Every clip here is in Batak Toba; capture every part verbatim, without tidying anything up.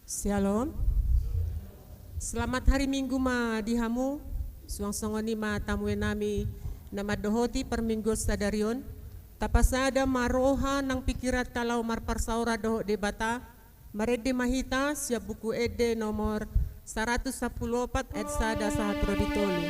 Shalom. Selamat hari Minggu ma di hamu. Suang songon i ma tamuenami na mandohoti parmingguon sadari on. Tapasada ma roha nang pingkiranta laho marparsaoran dohot Debata. Marende ma hita sian Buku Ende nomor saratus sampulu opat ayat sada sahat ro di tolu.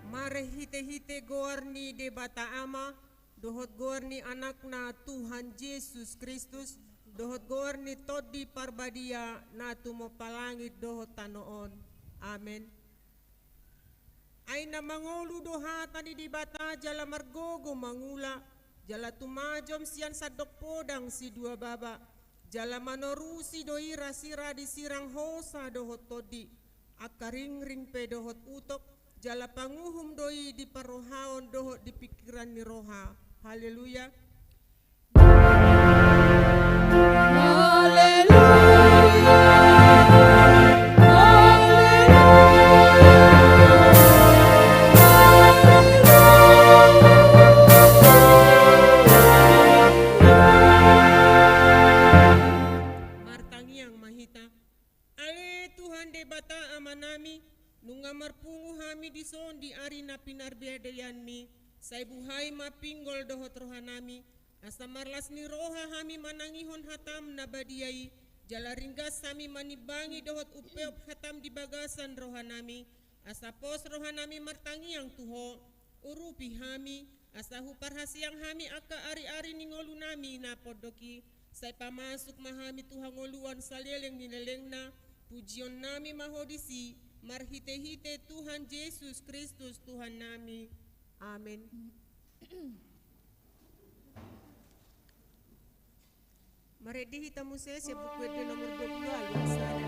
Marhitehite goar ni Debata Ama, dohot goar ni Anakna Tuhan Jesus Kristus, dohot goar ni Tondi Parbadia na tumompa langit dohot tano on. Amen. Ai na mangolu do hata ni Debata jala margogo mangula, jala tumajom sian sandok podang sidua baba, jala manorusi do i rasiradi sirang hosa dohot tondi, angka ringring pe dohot utok, jala panguhum do i di parrohaon dohot di pingkiran ni roha. Haleluya. Haleluya. Haleluya. Martangiang ma hita. Ale Tuhan Debata Amanami, nunga marpungu hami dison di ari na pinarbadianMi, sai buhai ma pinggol dohot rohanami, asa marlas ni roha hami manangihon hataM na badia i, jala ringgas hami manimbangi dohot umpeop hataM di bagasan rohanami, Asa pos rohanami martangiang tu Ho, urupi hami, asa huparhaseang hami angka ari-ari ni ngolunami na pondok i, sai pamasuk ma hami tu hangoluan saleleng ni lelengna, pujionnami ma Ho disi, marhite-hite Tuhan Jesus Kristus Tuhannami. Amen. Marende hita muse sian Buku Ende nomor dua puluh walu, ayat sada.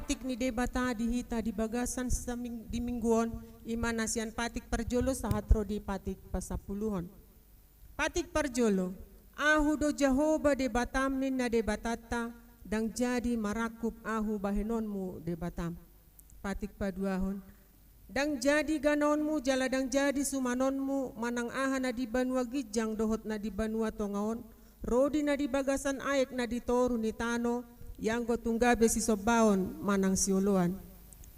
Patik ni Debata di hita di bagasan saming-, di minggu on, i ma na sian patik parjolo sahat ro di patik pasampuluhon. Patik parjolo, Ahu do Jahowa Debatam, ninna Debatanta, ndang jadi marangkup Ahu bahenonmu Debatam. Patik paduahon, ndang jadi ganonmu jala ndang jadi sumanonmu manang aha na di banua ginjang dohot na di banua tonga on, ro di na di bagasan aek na di toru ni tano, ianggo tung gabe sisombaon manang sioloan.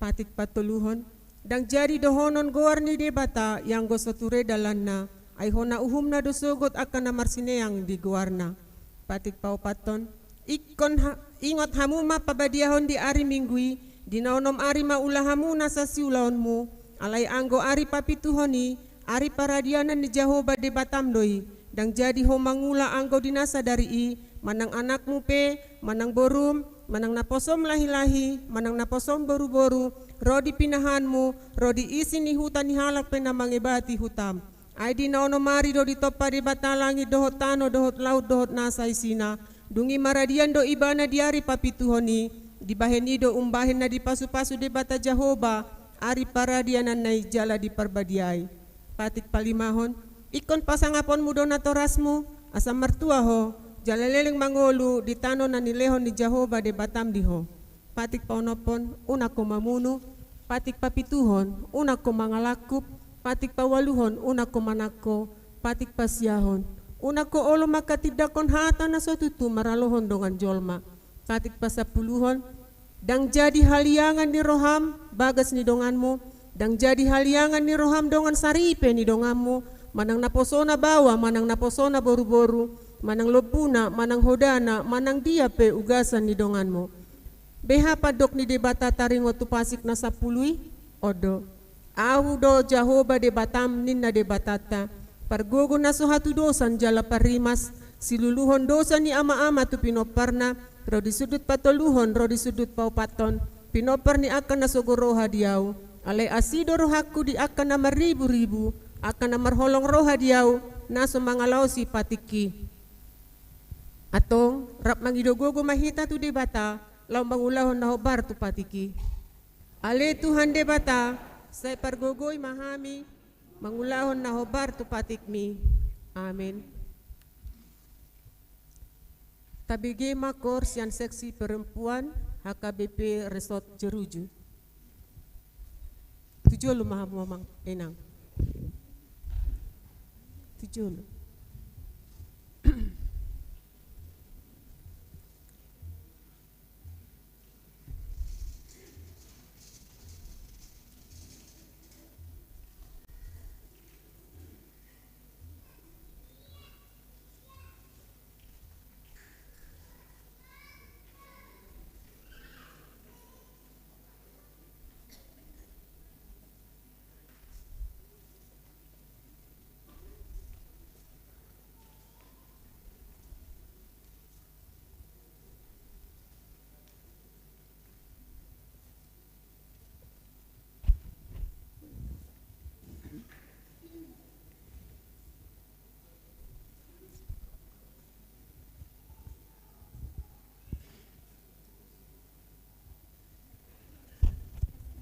Patik patoluhon, ndang jadi dohonon goar ni Debata ianggo so ture dalanna, ai hona uhumna do sogot angka na marsineang di goarna. Patik paopathon, ingkon ha-, ingot hamu ma pabadiahon di ari Minggu i, di na onom ari ma ula hamu nasa siulaonmu, alai anggo ari papituhon i, ari paradianan ni Jahowa Debatam do i, ndang jadi ho mangula anggo di na sadari i, manang anakmu pe, manang borum, manang naposom lahi-lahi, manang naposom boru-boru, ro di pinahanmu, ro di isi ni huta ni halak pe na mangebati hutam. Ai di na onom ari do ditompa Debata langit dohot tano dohot laut dohot nasa isina. Dung i maradian do Ibana di ari papituhon i, dibahen i do umbahen na dipasu-pasu Debata Jahowa ari paradiananna i jala diparbadiai. Patik palimahon, ingkon pasangaponmu do natorasmu, asa martua ho, jala leleng mangolu di tano na nilehon ni Jahowa Debatam di ho. Patik paonomhon, unang ho mamunu. Patik papituhon, unang ho mangalangkup. Patik paualuhon, unang ho manangko. Patik pasiahon, unang ho olo manghatindanghon hata na so tutu maralohon dongan jolma. Patik pasampuluhon, ndang jadi haliangan ni roham bagas ni donganmu, ndang jadi haliangan ni roham dongan saripe ni donganmu, manang naposona baoa, manang naposona boru-boru, manang lombuna, manang hodana, manang dia pe ugasan ni donganmu. Beha pandok ni Debata taringot tu pasik na sampulu i? On do. Ahu do Jahowa Debatam, ninna Debatanta, pargogo na so hatudosan jala parrimas, siluluhon dosa ni ama-ama tu pinomparna, ro di sundut patoluhon, ro di sundut paopathon, pinompar ni angka na sogo roha di Ahu. Alai asi do rohangku di angka na marribu-ribu, angka na marholong roha di Ahu, na so mangalaosi patikki. Antong, rap mangido gogo ma hita tu Debata, laho mangulahon na hombar tu patikki. Ale Tuhan Debata, sai pargogoi ma hami, mangulahon na hombar tu patikmi. Amen. Tabege ma kor sian seksi perempuan H K B P Resort Jeruju. Tu jolo ma hamu amang inang. Tu jolo.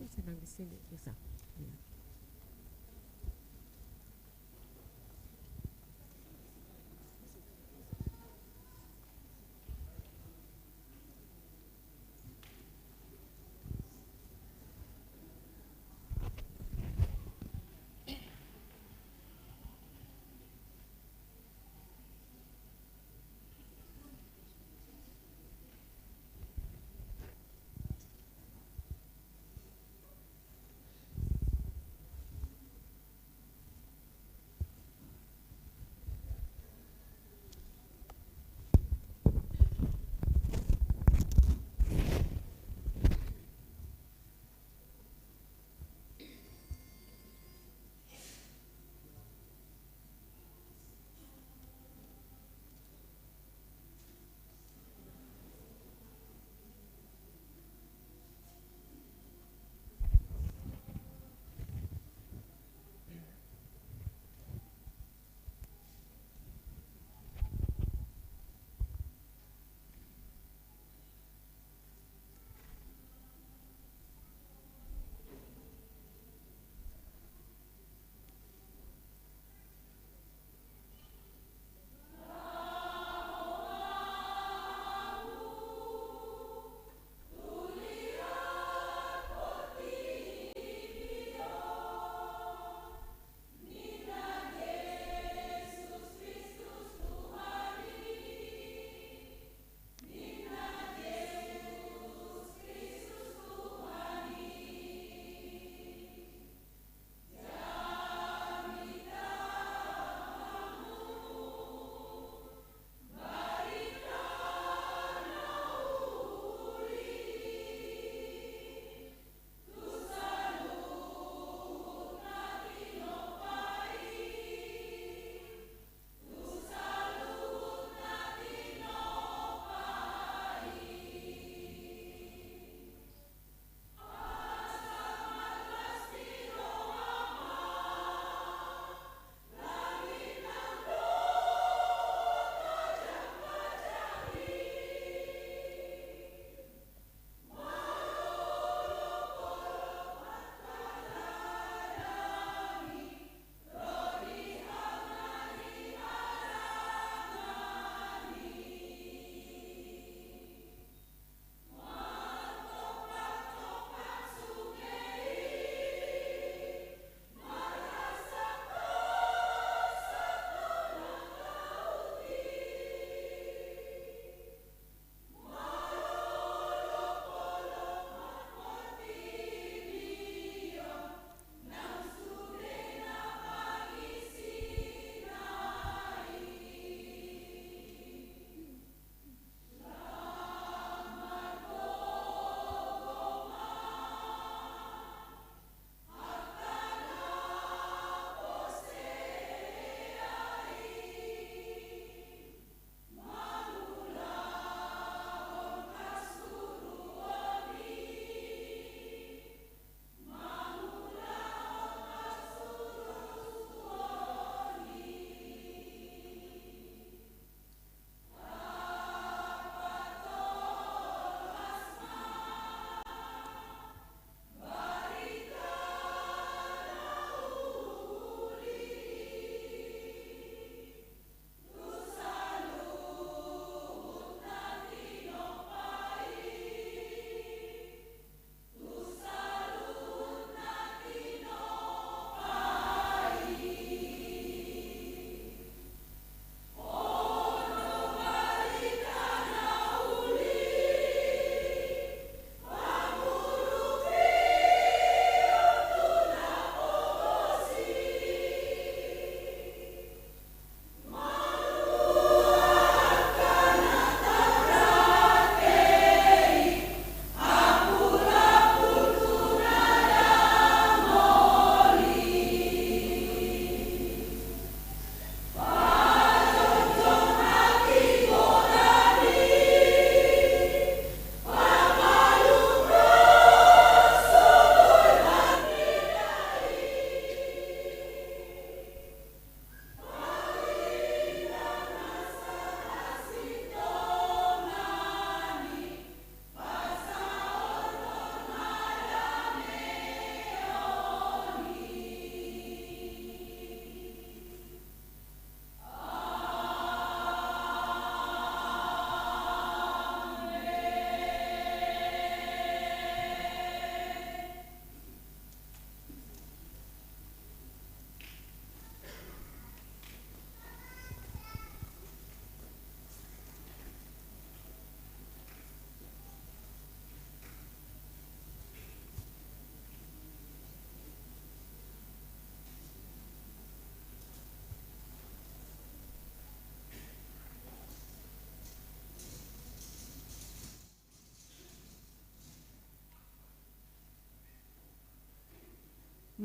Bisa nang di sini, bisa. Iya.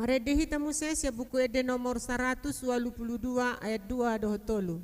Marende hita muse sian Buku Ende nomor saratus ualu pulu dua ayat dua dohot tolu.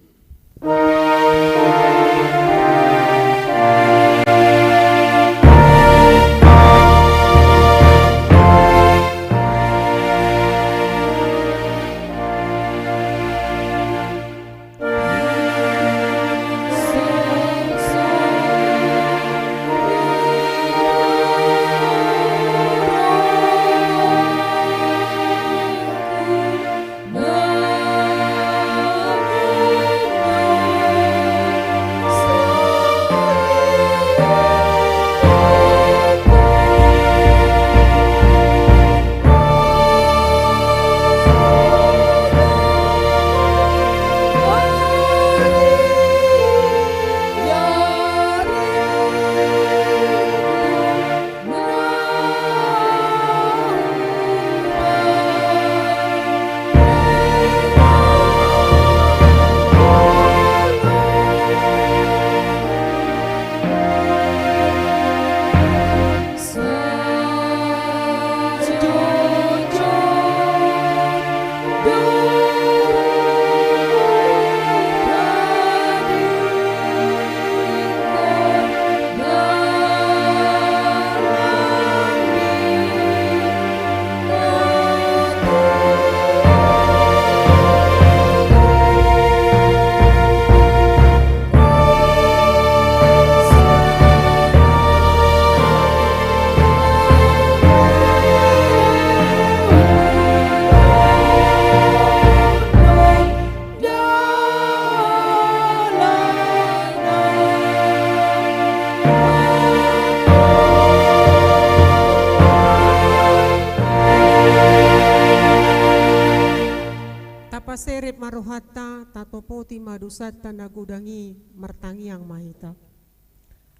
Tapaserep ma rohanta, tatopoti ma dosanta na godang i, martangiang ma hita.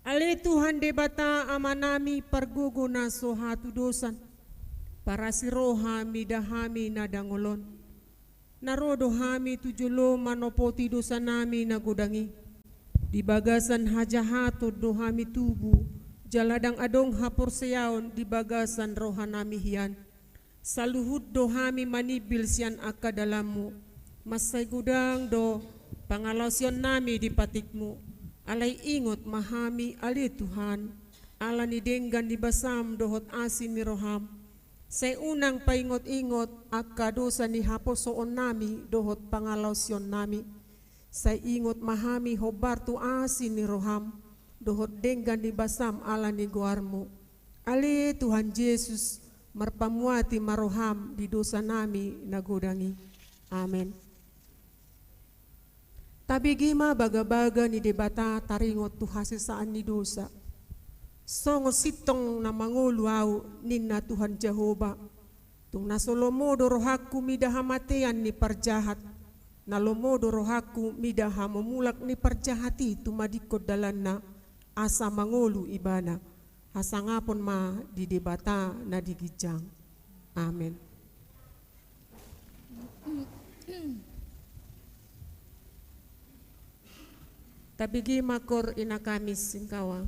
Ale Tuhan Debata Amanami, pargogo na so hatudosan, parasi roha mida hami na dangol on. Na ro do hami tu jolo manopoti dosanami na godang i. Di bagasan hajahaton do hami tubu, jala ndang adong haporseaon di bagasan rohanami hian. Saluhut do hami manimbil sian angka dalanmu. Mansai godang do pangalaosionnami di patikmu. Alai ingot ma hami, ale Tuhan, ala ni denggan ni basam dohot asi ni roham. Sai unang paingot-ingot angka dosa ni haposoonnami dohot pangalaosionnami. Sai ingot ma hami hombar tu asi ni roham dohot denggan ni basam ala ni goarmu. Ale Tuhan Jesus, marpamuati ma roham di dosanami na godang i. Amen. Tabege ma bagabaga ni Debata taringot tu hasesaan ni dosa. Songon sintong na mangolu ahu, ninna Tuhan Jahowa. Tung na so lomo do rohangku mida hamatean ni parjahat, na lomo do rohangku mida hamamulak ni parjahat i tumadingkon dalanna, asa mangolu ibana. Hasangapon ma di Debata na di ginjang. Amen. Tabege ma koor ina kami singkawa.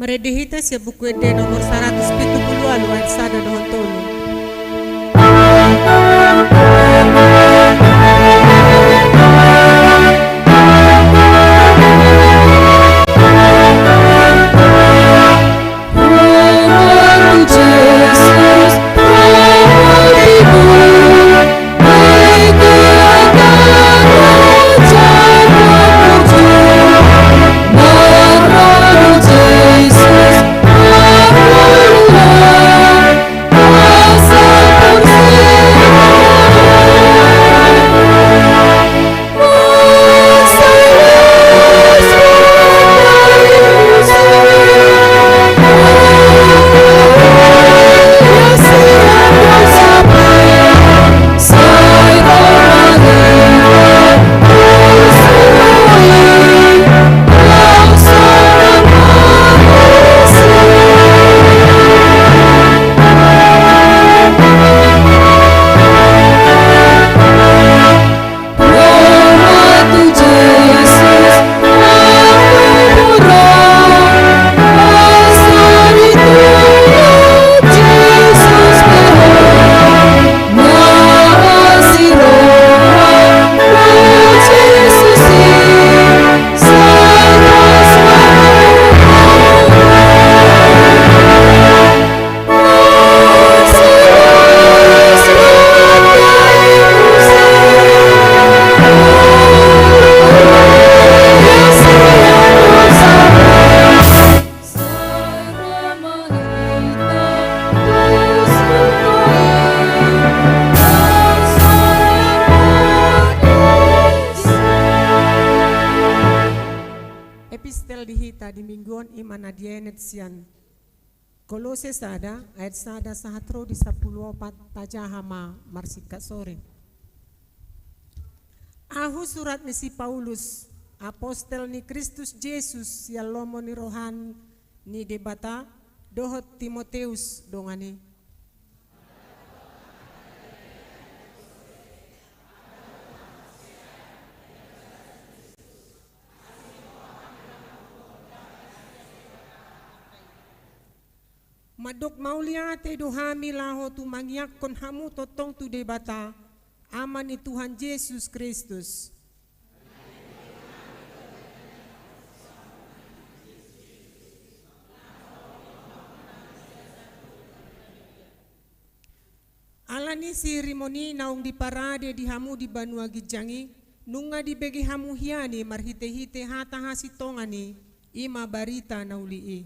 Marende hita sian Buku Ende nomor saratus pitu pulu ualu, ayat sada dohot tolu. Epistel di hita di minggu on ima na dienet sian Kolose sada, ayat sada sahat ro di sampulu opat, tajaha ma marsingkat sore. Ahu surat ni si Paulus, apostel ni Kristus Jesus, sian lomo ni roha ni Debata, dohot Timoteus dongan i. Mandok mauliate do hami laho tumangiangkon hamu tongtong tu Debata, Ama ni Tuhan Jesus Kristus. Ala ni siririmon i naung diparade di hamu di banua ginjang i, nunga dibege hamu hian i marhitehite hata hasintongan i, ima barita na uli i.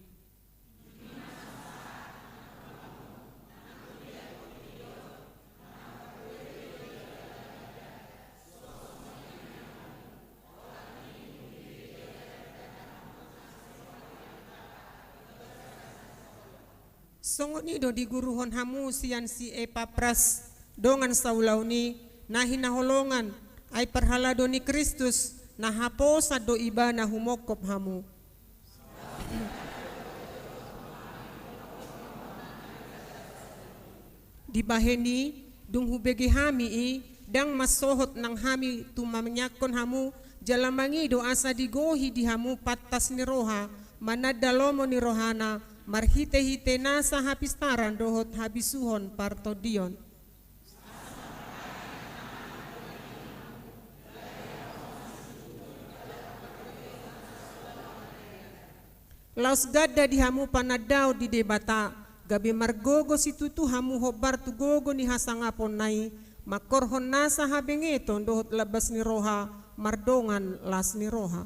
Songon i do diguruhon hamu sian si Epapras, dongan saulaon i, na hinaholongan, ai parhalado ni Kristus, na haposan do ibana humongkop hamu. Dibahen i, dung hubege hami i, ndang mansohot nang hami tumangiangkon hamu, jala mangido asa digohi di hamu pantas ni roha, mananda lomo ni rohana, marhitehite nasa hapistaran dohot habisuhon partondion. Laos ganda di hamu panandaon di Debata, gabe margogo situtu hamu hombar tu gogo ni hasangaponna i, mangkorhon nasa habengeton dohot lambas ni roha, mardongan las ni roha.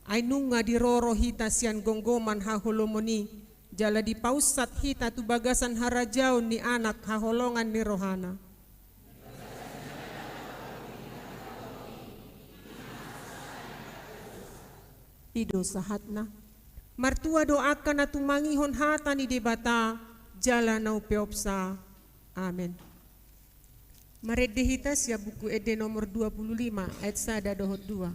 Ai nunga diroro hita sian gomgoman haholomon i, jala dipaunsat hita tu bagasan harajaon ni Anak haholongan ni rohana. I do sahatna. Martua do angka na tumangihon hata ni Debata, jala na umpeopsa. Amen. Marende hita sian Buku Ende nomor dua pulu lima, ayat sada dohot dua.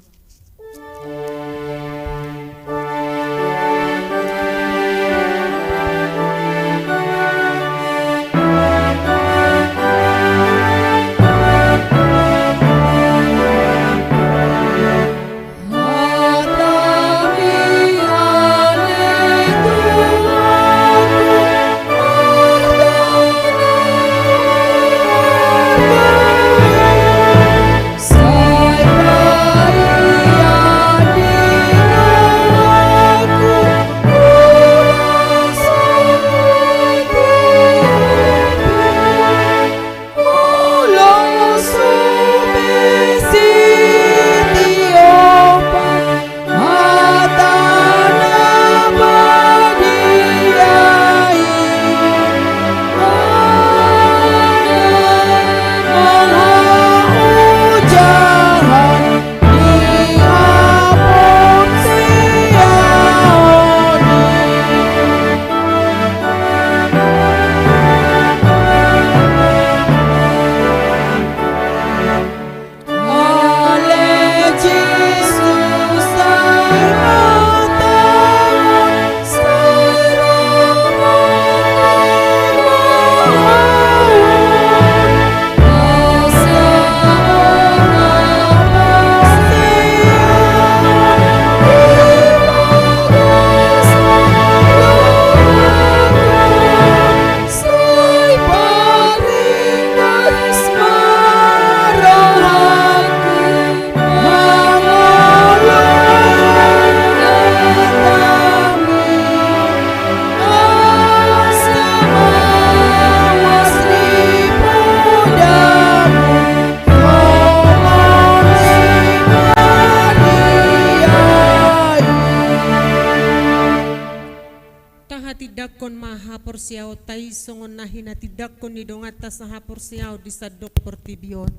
songon na hinatindangkon ni donganta sahaporseaon di sandok portibi on.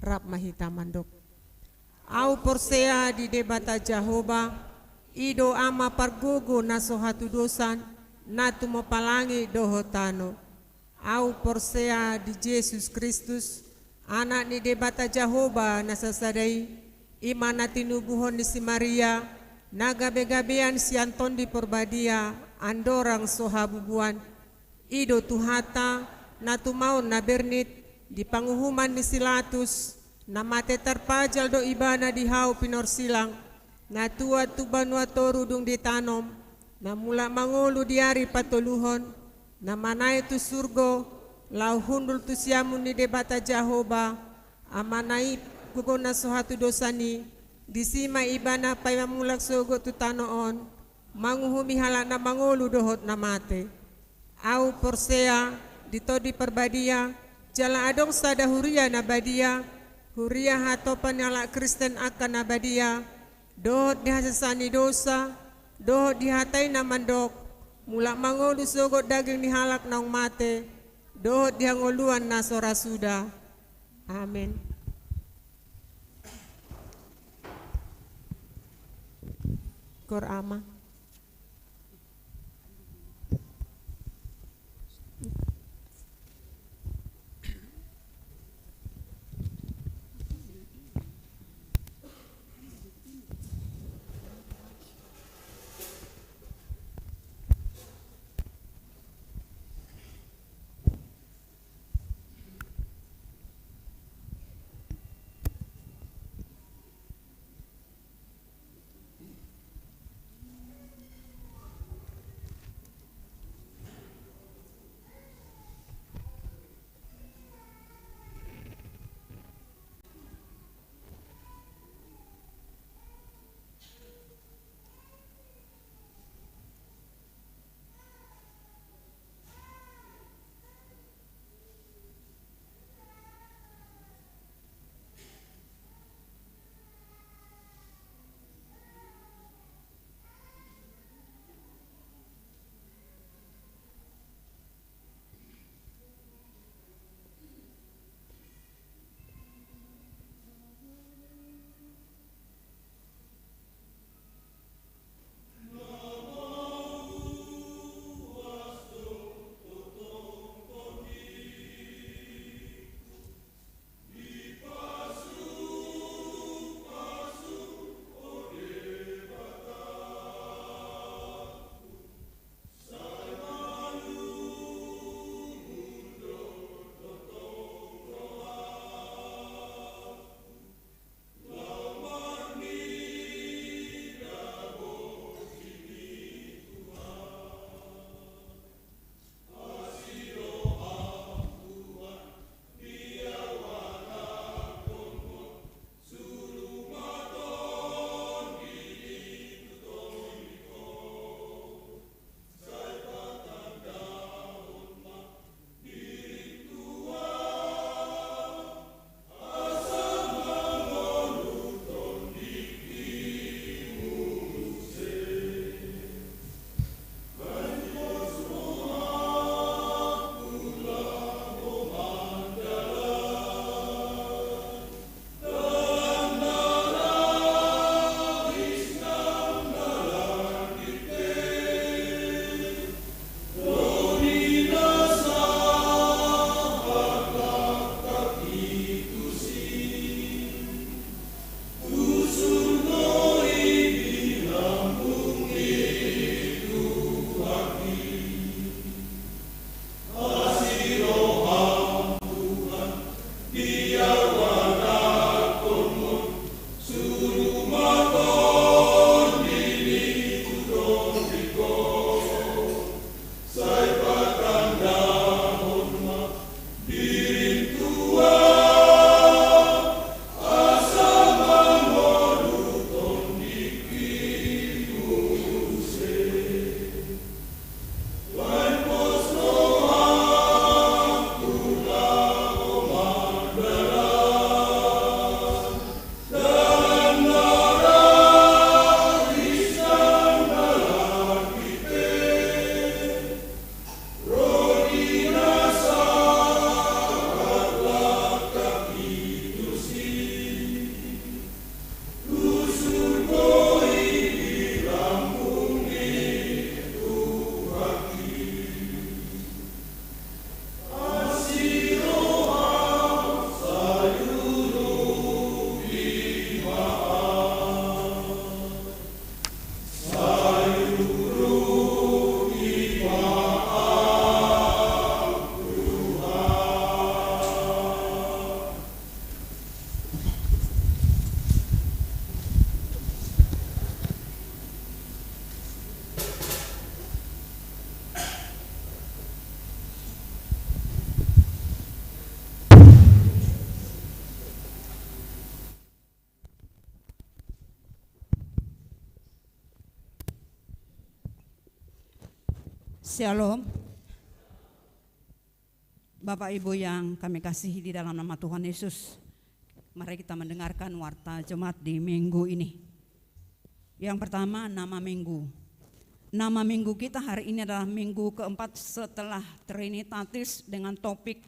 Rap ma hita mandok. Ahu porsea di Debata Jahowa, i do Ama pargogo na so hatudosan, na tumompa langit dohot tano. Ahu porsea di Jesus Kristus, Anak ni Debata Jahowa na sasada i, i ma na tinubuhon ni si Maria, na gabegabean sian Tondi Porbadia, andorang so habubuan. I do Tuhanta, na tumaon na bernit, di panguhuman ni si Latus, na mate tarpajal do ibana di hau pinorsilang, na tuat tu banua toru dung ditanom, na mulak mangolu di ari patoluhon, na manaek tu surgo, laho hundul tu siamun ni Debata Jahowa, Amana i, gogo na so hatudosan i, disi ma ibana paima mulak sogot tu tano on, manguhumi halak na mangolu dohot na mate. Ahu porsea di Tondi Parbadia, jala adong sada huria na badia, huria hatopan ni halak Kristen angka na badia, dohot di hasesaan ni dosa, dohot di hata i na mandok, mulak mangolu sogot daging ni halak naung mate, dohot di hangoluan na so ra suda. Amen. Kor ama. Shalom. Bapak Ibu yang kami kasihi di dalam nama Tuhan Yesus, mari kita mendengarkan warta jemaat di minggu ini. Yang pertama, nama minggu. Nama minggu kita hari ini adalah minggu keempat setelah Trinitatis dengan topik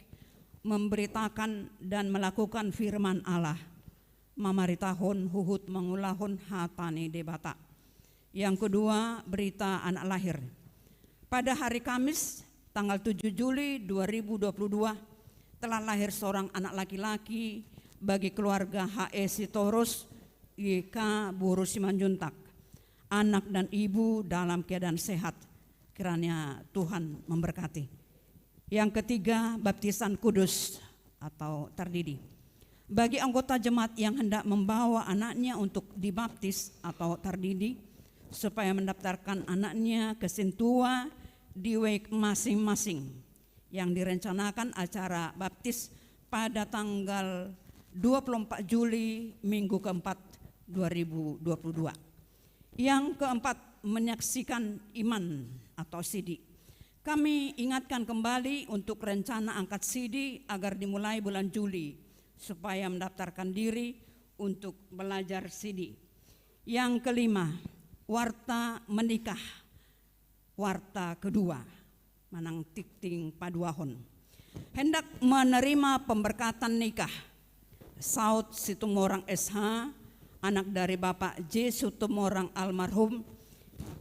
memberitakan dan melakukan firman Allah. Mamaritahon huhut mangulahon hata ni Debata. Yang kedua, berita anak lahir. Pada hari Kamis, tanggal tujuh Juli dua ribu dua puluh dua, telah lahir seorang anak laki-laki bagi keluarga H E Sitorus, Y K boru Simanjuntak. Anak dan ibu dalam keadaan sehat. Kiranya Tuhan memberkati. Yang ketiga, baptisan kudus atau tardidi. Bagi anggota jemaat yang hendak membawa anaknya untuk dibaptis atau tardidi, supaya mendaftarkan anaknya ke sintua di W E K masing-masing, yang direncanakan acara baptis pada tanggal dua puluh empat Juli, minggu keempat, dua ribu dua puluh dua. Yang keempat, menyaksikan iman atau sidi. Kami ingatkan kembali untuk rencana angkat sidi agar dimulai bulan Juli, supaya mendaftarkan diri untuk belajar sidi. Yang kelima, warta menikah, warta kedua, manang tingting paduahon. Hendak menerima pemberkatan nikah, Saud Situmorang S H, anak dari Bapak J Situmorang almarhum,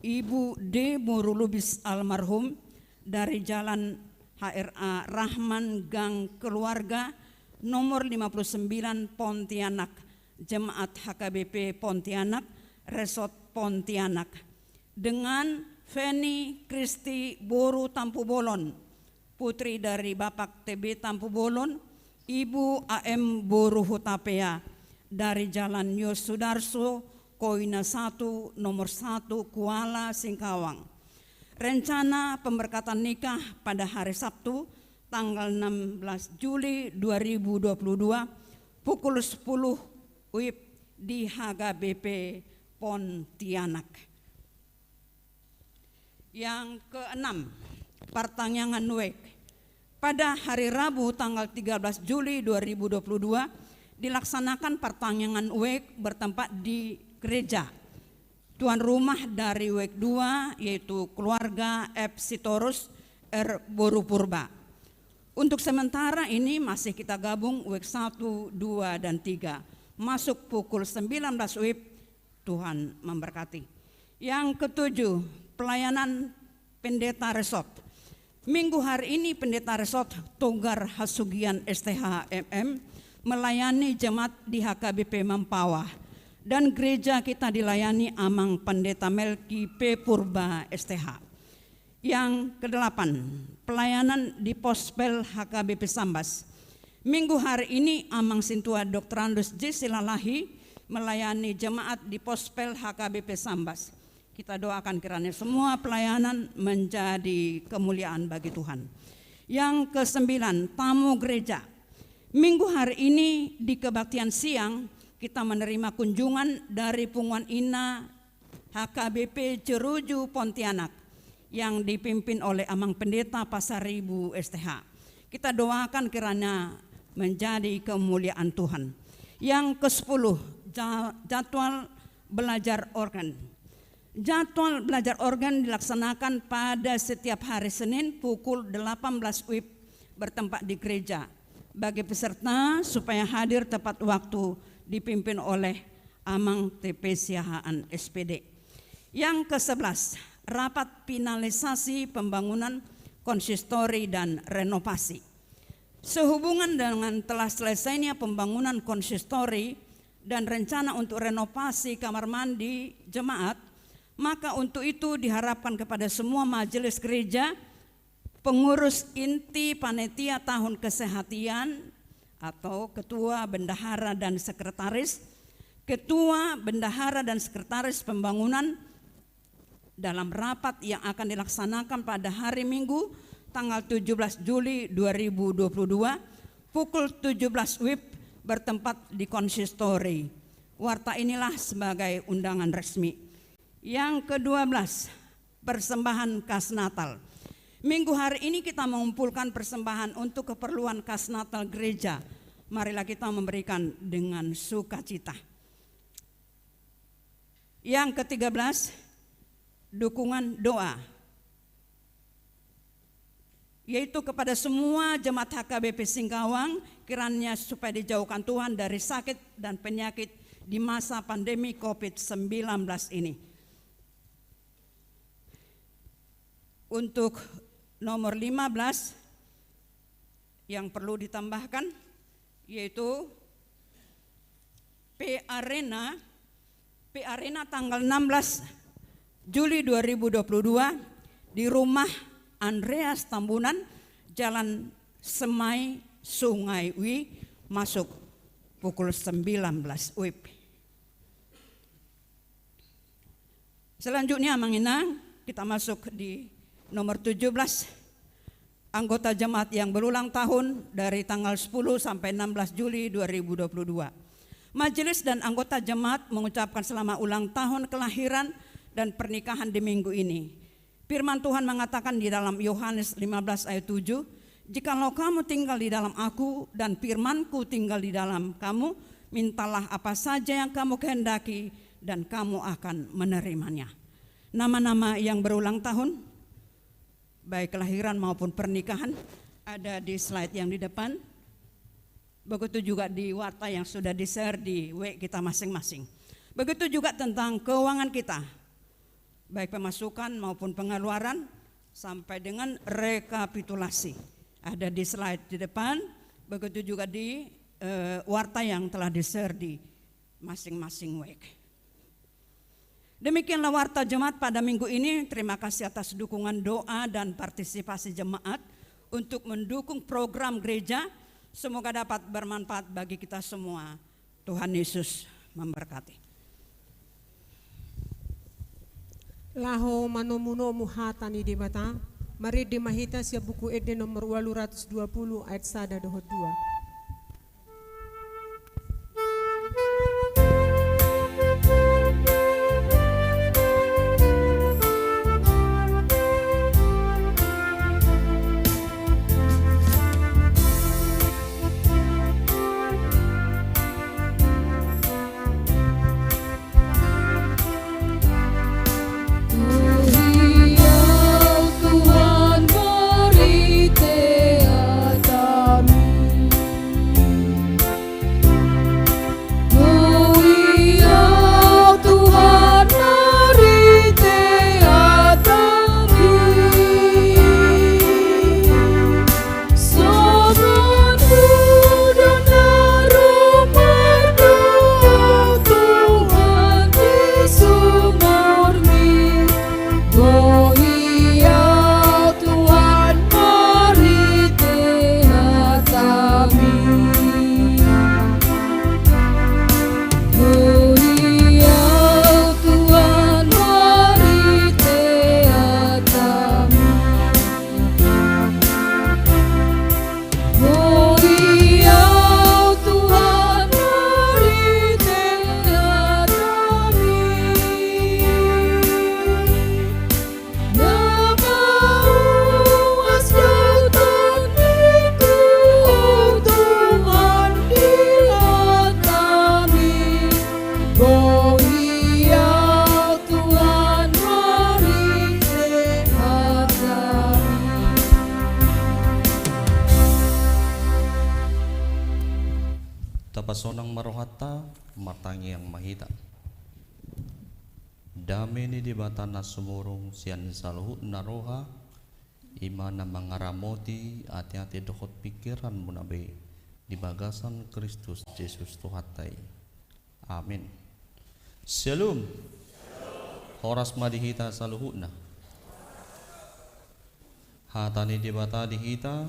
Ibu D boru Lubis almarhum, dari Jalan H R A Rahman, Gang Keluarga, nomor lima puluh sembilan, Pontianak, jemaat H K B P Pontianak, Resort Pontianak. Dengan Feni Kristi boru Tampubolon, putri dari Bapak T B Tampubolon, Ibu A M boru Hutapea, dari Jalan Yosudarso, Koina satu, nomor satu, Kuala Singkawang. Rencana pemberkatan nikah pada hari Sabtu, tanggal enam belas Juli dua ribu dua puluh dua, pukul sepuluh W I B di H K B P Pontianak. Yang keenam, partangiangan W E K. Pada hari Rabu, tanggal tiga belas Juli dua ribu dua puluh dua, dilaksanakan partangiangan W E K bertempat di gereja. Tuan rumah dari W E K dua, yaitu keluarga F Sitorus R boru Purba. Untuk sementara ini masih kita gabung W E K satu, dua, dan tiga. Masuk pukul sembilan belas W I B, Tuhan memberkati. Yang ketujuh, pelayanan pendeta resort. Minggu hari ini Pendeta Resort Togar Hasugian S T H M M melayani jemaat di H K B P Mempawah. Dan gereja kita dilayani Amang Pendeta Melki P Purba S T H. Yang kedelapan, pelayanan di Pospel H K B P Sambas. Minggu hari ini Amang Sintua Doktorandus J Silalahi melayani jemaat di Pospel H K B P Sambas. Kita doakan kiranya semua pelayanan menjadi kemuliaan bagi Tuhan. Yang kesembilan, tamu gereja. Minggu hari ini di kebaktian siang, kita menerima kunjungan dari Punguan Inna H K B P Ceruju Pontianak yang dipimpin oleh Amang Pendeta Pasaribu S T H. Kita doakan kiranya menjadi kemuliaan Tuhan. Yang kesepuluh, ja-, jadwal belajar organ. Jadwal belajar organ dilaksanakan pada setiap hari Senin pukul delapan belas W I B bertempat di gereja. Bagi peserta supaya hadir tepat waktu dipimpin oleh Amang T P Siahaan S P D. Yang kesebelas, rapat finalisasi pembangunan konsistori dan renovasi. Sehubungan dengan telah selesainya pembangunan konsistori dan rencana untuk renovasi kamar mandi jemaat, maka untuk itu diharapkan kepada semua majelis gereja, pengurus inti, panitia tahun kesehatan atau ketua, bendahara, dan sekretaris, ketua, bendahara, dan sekretaris pembangunan, dalam rapat yang akan dilaksanakan pada hari Minggu, tanggal tujuh belas Juli dua ribu dua puluh dua, pukul tujuh belas W I B, bertempat di konsistori. Warta inilah sebagai undangan resmi. Yang kedua belas, persembahan kas Natal. Minggu hari ini kita mengumpulkan persembahan untuk keperluan kas Natal gereja. Marilah kita memberikan dengan sukacita. Yang ketiga belas, dukungan doa. Yaitu kepada semua jemaat H K B P Singkawang, kiranya supaya dijauhkan Tuhan dari sakit dan penyakit di masa pandemi covid sembilan belas ini. Untuk nomor lima belas yang perlu ditambahkan, yaitu P Arena, P Arena tanggal enam belas Juli dua ribu dua puluh dua di rumah Andreas Tambunan, Jalan Semai, Sungai Wi, masuk pukul sembilan belas W I B. Selanjutnya, Amang Inang, kita masuk di nomor tujuh belas, anggota jemaat yang berulang tahun dari tanggal sepuluh sampai enam belas Juli dua ribu dua puluh dua. Majelis dan anggota jemaat mengucapkan selamat ulang tahun kelahiran dan pernikahan di minggu ini. Firman Tuhan mengatakan di dalam Yohanes lima belas ayat tujuh, "Jikalau kamu tinggal di dalam Aku dan firman-Ku tinggal di dalam kamu, mintalah apa saja yang kamu kehendaki dan kamu akan menerimanya." Nama-nama yang berulang tahun, baik kelahiran maupun pernikahan, ada di slide yang di depan. Begitu juga di warta yang sudah di-share di W kita masing-masing. Begitu juga tentang keuangan kita, baik pemasukan maupun pengeluaran, sampai dengan rekapitulasi. Ada di slide di depan, begitu juga di, eh, warta yang telah di-share di masing-masing W. Demikianlah warta jemaat pada minggu ini. Terima kasih atas dukungan doa dan partisipasi jemaat untuk mendukung program gereja. Semoga dapat bermanfaat bagi kita semua. Tuhan Yesus memberkati. Laho manomunomu hata ni Debata, marende ma hita sian Buku Ende nomor ualu ratus dua pulu ayat sada dohot dua. Tuhan, marhite hataMi. Tapasonang ma rohanta, martangiang ma hita. Dame ni Debata na sumurung sian saluhutna roha, i ma na mangaramoti ateate dohot pingkiranmuna be di bagasan Kristus Jesus Tuhanta i. Amin. Syalom. Horas ma di hita saluhutna. Hata ni Debata di hita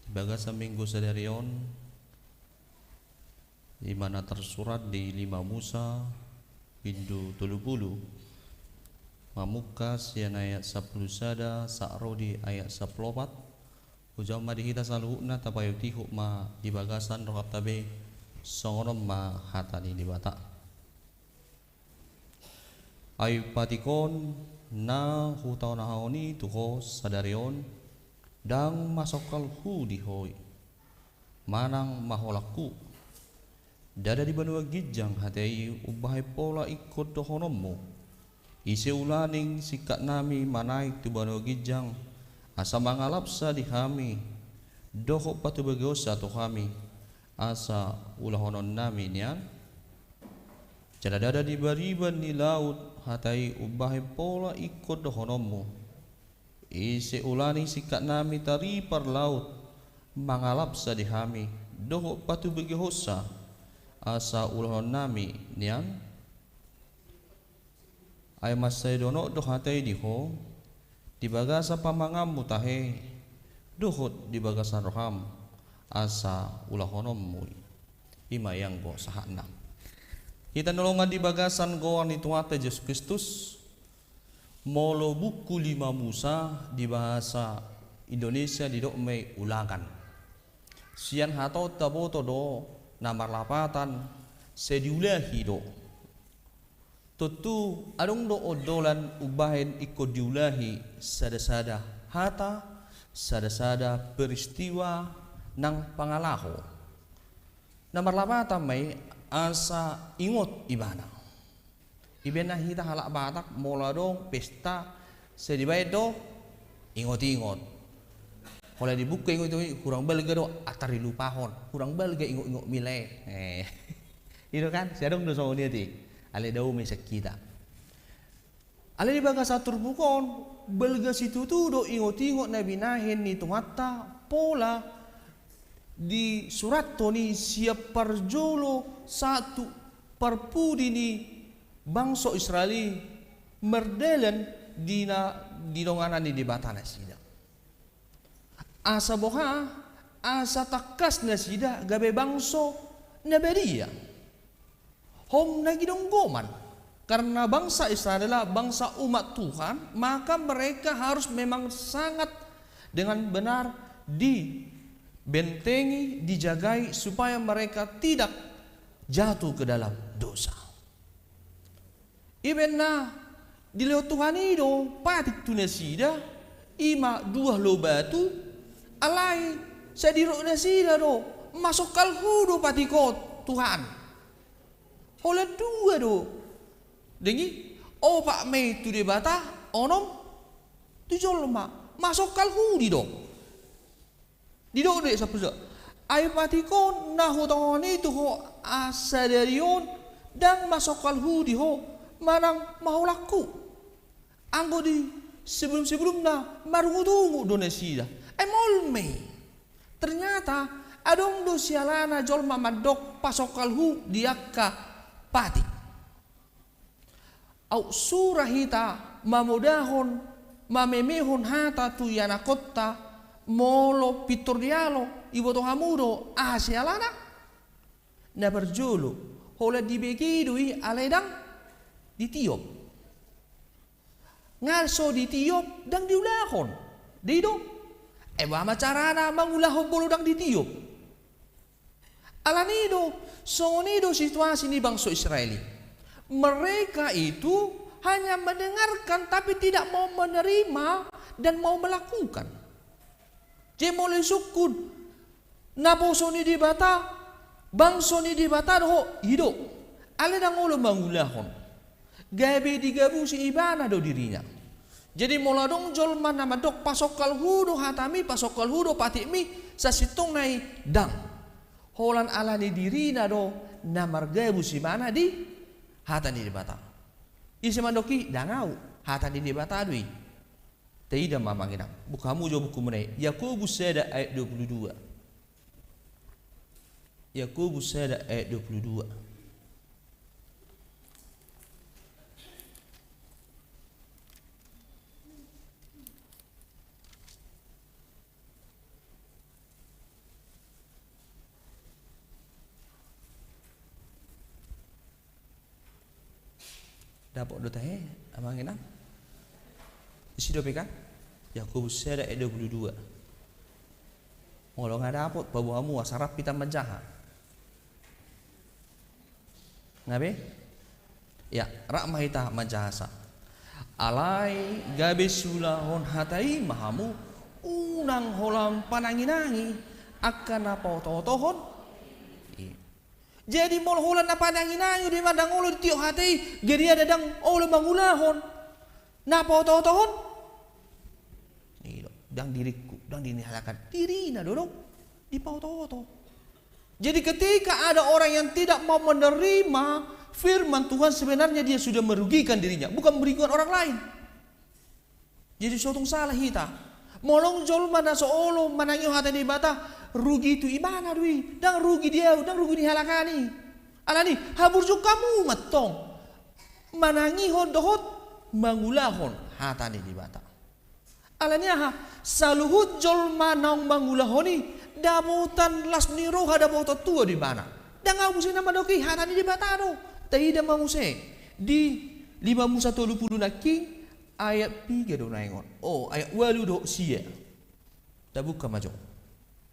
di bagasan minggu sadari on, i ma na tarsurat di lima Musa, bindu tolu pulu, mamungka sian ayat sampulu sada sahat ro di ayat sampulu opat. Hujauhon ma di hita saluhutna, tapaihutihut ma di bagasan rohanta be. Songon on ma hata ni Debata. Ai patik on, na hutaonahon i tu ho sadari on, ndang masongkalhu di ho i, manang maholanghu. Ndada di banua ginjang hata i umbahen pola ingkon dohononmu: Ise ulaning singkat nami manaek tu banua ginjang, asa mangalapsa di hami, dohot patubegehonsa tu hami, asa ulahonon nami nian? Jala ndada di bariban ni laut hata i umbahen pola ingkon dohononmu: Ise ulaning singkat nami taripar laut, mangalapsa di hami, dohot patubegehonsa, asa ulahonon nami nian? Ai mansai donok do hata i di ho, di bagasan pamanganmu tahe, dohot di bagasan roham, asa ulahononmu i. I ma i anggo sahatna. Hita na holongan di bagasan goar ni Tuhanta Jesus Kristus, molo buku Lima Musa di bahasa Indonesia didok ma i Ulangan. Sian hata on taboto do na marlapatan sai diulahi do. Tontu adong do ondolan umbahen ingkon diulahi sada-sada hata, sada-sada peristiwa nang pangalaho. Na marlapatan ma i asa ingot ibana. Ibaen na hita halak Batak molo adong pesta, sai dibaen do ingot-ingot. Holan dibuka ingot-ingot, hurang balga do, atar dilupahon, hurang balga ingot-ingot mi lae. Eh. I do kan, sai adong do songon i ate. Alai dao ma i sian hita. Alai di bagasan turpuk on, balga situtu do ingot-ingot na binahen ni Tuhanta, pola disurathon i sian parjolo sahat tu parpudi ni bangso Israel i mardalan di na, di donganan ni Debata nasida. Asa boha, asa tangkas nasida gabe bangso na badia. Hom na gidonggoman. Karena bangsa Israel adalah bangsa umat Tuhan, maka mereka harus memang sangat dengan benar dibentengi, dijagai, supaya mereka tidak jatuh ke dalam dosa. Ibaen na dilehon Tuhan i do patik tu nasida, i ma dua lo batu, alai sai didok nasida do, masongkalhu do patik on, Tuhan. Holan dua do. Dung i, opat ma i tu Debata, onom tu jolma. Masongkalhu didok. Didok do i sampulu sada. Ai patik on na hutaonon i tu ho sadari on, ndang masongkalhu di ho manang maholanghu. Anggo di sebelum-sebelumna marungut-ungut do nasida. Ai maol ma i. Ternyata adong do sialana jolma mandok pasongkalhu di angka patik. Aut sura hita mamodahon, mamemehon hata tu ianakhonta, molo pintor dialog, iboto hamu do aha sialana? Na parjolo, holan dibege do i alai ndang ditiop. Nga so ditiop ndang diulahon. Dei do. Ai boha ma carana mangulahon molo ndang ditiop? Alani do, songon i do situasi ni bangso Israel i. Mereka itu hanya mendengarkan tapi tidak mau menerima dan mau melakukan. Jadi molo disungkun naposo ni Debata, bangso ni Debata do ho, i do. Alai ndang olo mangulahon. Gabe digabusi ibana do dirina. Jadi molo adong jolma na mandok pasongkalhu do hatami, pasongkalhu do patikmi, sasintongna i ndang. Holan alani dirina do na margabus ibana di hata ni Debata. Ise mandok i? Ndang ahu, hata ni Debata do i. Taida ma amang inang, buka hamu jo bukumuna i, Yakobus sada ayat dua puluh dua. Yakobus sada ayat dua puluh dua. Dapot do tahe, amang inang? Disi dope kan? Yakobus sada ayat dua puluh dua. Molo nga dapot, paboa hamu asa rap hita manjaha. Nga be? Ya, rap ma hita manjahasa. Alai gabe siulahon hata i ma hamu, unang holan pananginangi angka na paotootohon i. Jadi molo holan na pananginangi do i ma, ndang olo ditiop hata i, jadi ia ndang olo mangulahon na paotootohon i do. Ndang diringku, ndang di ni halak an, dirina do dong dipaotooto. Jadi ketika ada orang yang tidak mau menerima firman Tuhan, sebenarnya dia sudah merugikan dirinya, bukan merugikan orang lain. Jadi so tung salah hita. Molo jolma na so olo manangihon hata ni Debata, rugi tu ibana do i, ndang rugi di ahu, ndang rugi di halak an i. Alani i, haburjuon hamu ma tong manangihon dohot mangulahon hata ni Debata. Alani aha? Saluhut jolma naung mangulahon i, dapotan las ni roha, dapotan tua do ibana. Ndang ahu muse na mandok i, hata ni Debata do. Taida ma muse di lima Musa tolu pulu nangkin, ayat piga do naeng on? O, ayat ualu dohot sia. Tabuka ma jo.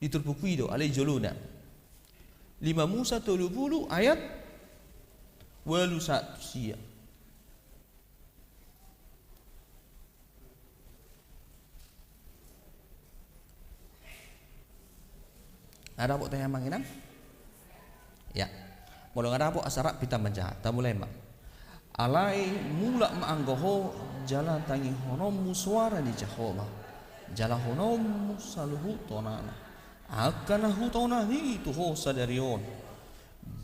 Di turpukku i do, alai jolona. Lima Musa tolu pulu ayat ualu sahat tu sia. Nga dapot, amang inang? Ya. Molo nga dapot, asa rap hita manjaha. Tamulai ma. Alai mulak ma anggo ho, jala tangihononmu soara ni Jahowa, jala hononmu saluhut tonana, angka na hutona i tu ho sadari on.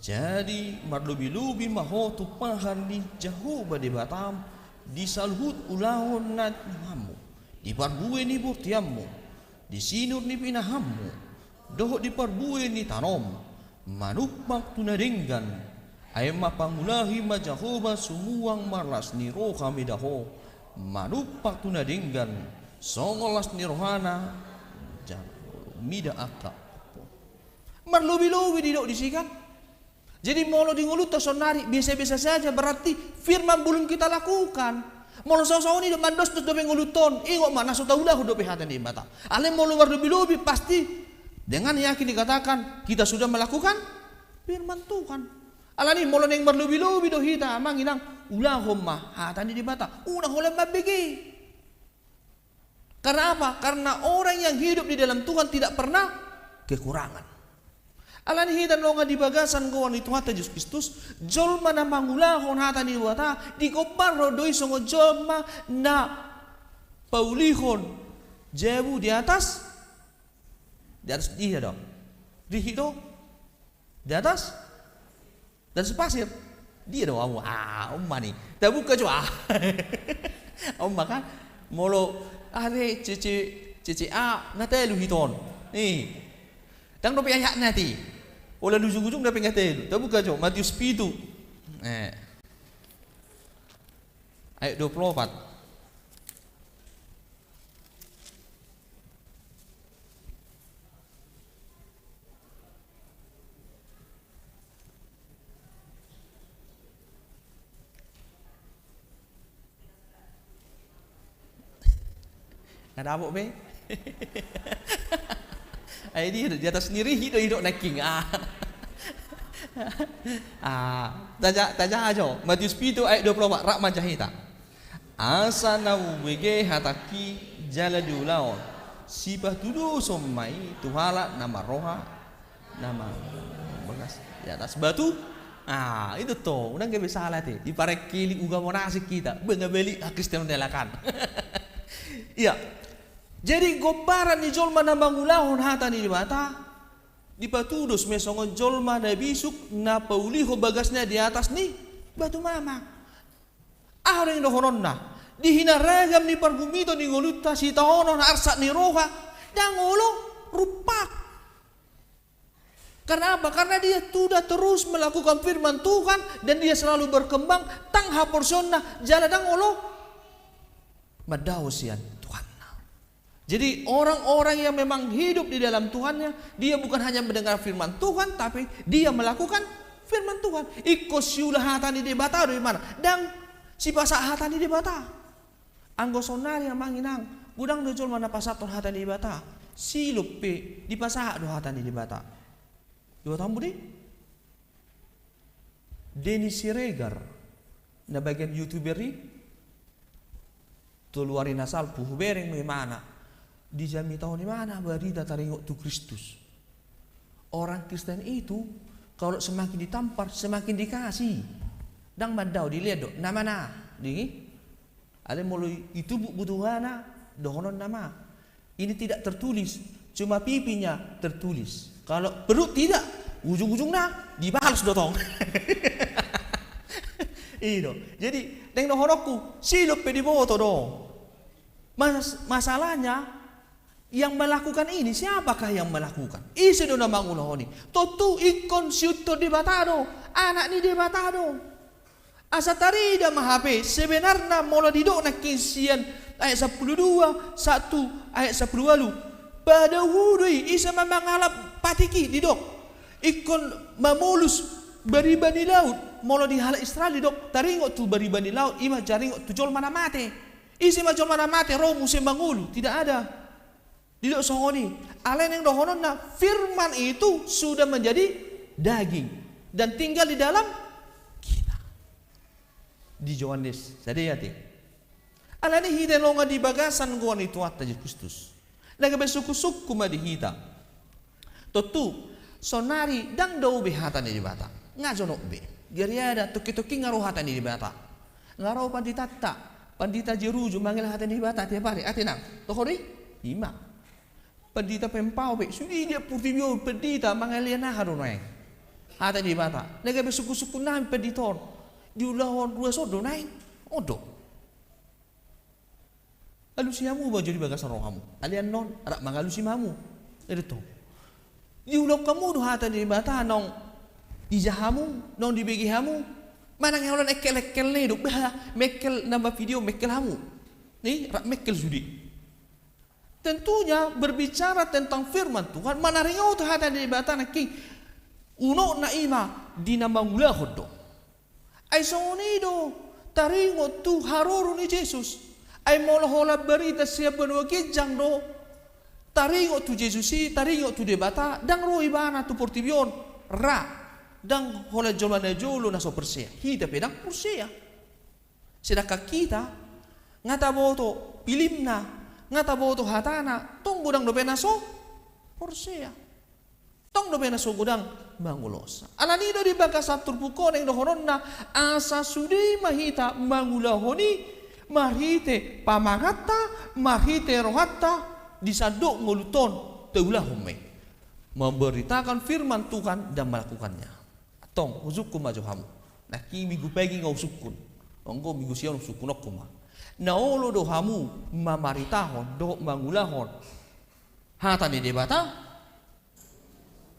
Jadi marlobilobi ma ho tumpahan ni Jahowa Debatam di saluhut ulaon na niuahanmu, di parbue ni bortianmu, di sinur ni pinahanmu, dohot di parbue ni tanom, manumpak tu na denggan. Ai mangulahi ma Jahowa sumuang marlas ni roha mida ho, manumpak tu na denggan, songon las ni rohana, jala mida angka. Marlobilobi didok disi kan. Jadi molo di ngolunta saonari biasa-biasa saja, berarti firman belum kita lakukan. Molo saosaon i do mandosdos dope ngolunta on, ingot ma, na so taulahon dope hata ni Debata. Alai molo marlobilobi, pasti dengan yakin dikatakan kita sudah melakukan firman Tuhan. Alani molo naeng marlobilobi do hita, amang inang, ulahon ma hata ni Debata. Unang holan mambege. Karena apa? Karena orang yang hidup di dalam Tuhan tidak pernah kekurangan. Alani hita nunga di bagasan goar ni Tuhanta Jesus Kristus, jolma na mangulahon hata ni Debata, digombarhon do i songon jolma na paulihon jabu di atas, di atas dia do. Rihit do. Di atas? Di atas pasir. Dia do, amu, ah, on ma ni. Tabuka jo, ah. On ma kan. Molo, are, C C, C C A, nga telu hiton. Nih. Ndang dope ayatna ate. Olo ujung-ujung dope nga telu. Tabuka jo, Matius pitu. Eh. Ayat dua pulu opat. Nga dapot be? Ai dia do, di atas ni rihit do idok nangkin. Ah. Ah, tajaha, tajaha jo. Matius pitu ayat dua pulu opat, rap manjaha hita. Asa na hubege hatangki jala diulahon, sipatudoson ma i tu halak na marroha na mambagas di atas batu. Ah, itu to, unang gabe sala ate. Diparengkeli ugamo na asing hita. Bengabeli hakristenon ni halak an. Iya. Jadi gombaran ni jolma na mangulahon hata ni Debata dipatudos ma i songon jolma na bisuk na paulihon bagasna di atas ni batu mamang. Aha do naeng dohononna? Di hinaragam ni pargumiton ni ngolunta, sitaonon, arsak ni roha, ndang olo rumpak. Karena apa? Karena dia sudah terus melakukan firman Tuhan dan dia selalu berkembang, tang haporseaonna, jala ndang olo mandao sian Tuhanna. Jadi orang-orang yang memang hidup di dalam Tuhannya, dia bukan hanya mendengar firman Tuhan, tapi dia melakukan firman Tuhan. Ingkon siula hata ni Debata do ibana, ndang sipasahat hata ni Debata. Anggo saonari, amang inang, godang do jolma na pasahathon hata ni Debata. Silop pe dipasahat do hata ni Debata. Diboto hamu do i? Denny Siregar, na bagian YouTuber i, Tolu ari na salpu hubereng ma ibana. Dijamitahon ibana barita taringot tu Kristus. Orang Kristen itu kalau semakin ditampar, semakin dikasih. Ndang mandao, dilehon do nama na. Di, alai molo i-, itubu butuhana, dohonon nama. Ini tidak tertulis, cuma pipinya tertulis. Kalau perut tidak, ujung-ujungna dibalas do tong. I do. Jadi, naeng dohononku, silop pe diboto do. Mas-, masalahnya, yang melakukan ini, siapakah yang melakukan? Ise do na mangulahon i? Tontu ingkon siuthon Debata do, anak ni Debata do. Asa tarida ma hape, sebenarna molo didok nangkin sian ayat sampulu dua, satu ayat sampulu ualu. Padahu do i, ise ma mangalap patik i didok. Ingkon mamolus bariba ni laut, molo di halak Israel didok, taringot tu bariba ni laut, i ma taringot tu jolma na mate. Ise ma jolma na mate, ro muse mangolu, tidak ada. Didok songon i, alai naeng dohononna firman itu sudah menjadi daging dan tinggal di dalam kita. Di Johannes, sada i ate. Alani hita longan di bagasan goar ni Tuhanta Jesus Kristus. Na gabe sungkun-sungkun ma di hita. Tontu, saonari ndang dao be hata ni Debata. Nga jonok be. Gariada, tongkin-tongkin nga ro hata ni Debata. Nga ro panditanta, pandita Jeruju mangihut hata ni Debata tiap ari. Ate nang, toho do i? I ma. Pandita Pempao pe, sude di portibi on pandita mangalean aha do nuaeng? Hata ni Debata. Na gabe sungkun-sungkun nami pandita on. Diulahon ruas on do nuaeng. On do. Alusi hamu ma jo di bagasan rohamu. Alai annon, rap mangalusi ma hamu. I do tong. Diulahon hamu do hata ni Debata naung dija hamu, naung dibege hamu. Manang holan engkel-engkel na i do, bah, mengkel namba video, mengkel hamu. Ni, rap mengkel sude. Tentunya berbicara tentang firman Tuhan, manaringot hata ni Debata nangkin, unokna i ma di na mangulahon do. Ai songon i do, taringot tu haroro ni Jesus. Ai molo holan barita sian banua ginjang do, taringot tu Jesus i, taringot tu Debata, ndang ro ibana tu portibi on, ra, ndang holan jolma na jolo na so porsea. Hita pe ndang porsea. Sedangkan hita, nga taboto pilimna, nga taboto hatana, tong godang dope na so porsea. Tong dope na so godang mangulos. Alani do di bagasan turpuk on naeng dohononna, asa sude ma hita mangulahon i, marhite pamanganta, marhite rohanta, di sandok ngolunta on taulahon ma i. Memberitakan firman Tuhan dan melakukannya. Antong, husungkun ma jo hamu. Nangkin minggu pagi nga husungkun. Anggo minggu sian husungkunonku ma. Na olo do hamu mamaritahon dohot mangulahon hata ni Debata?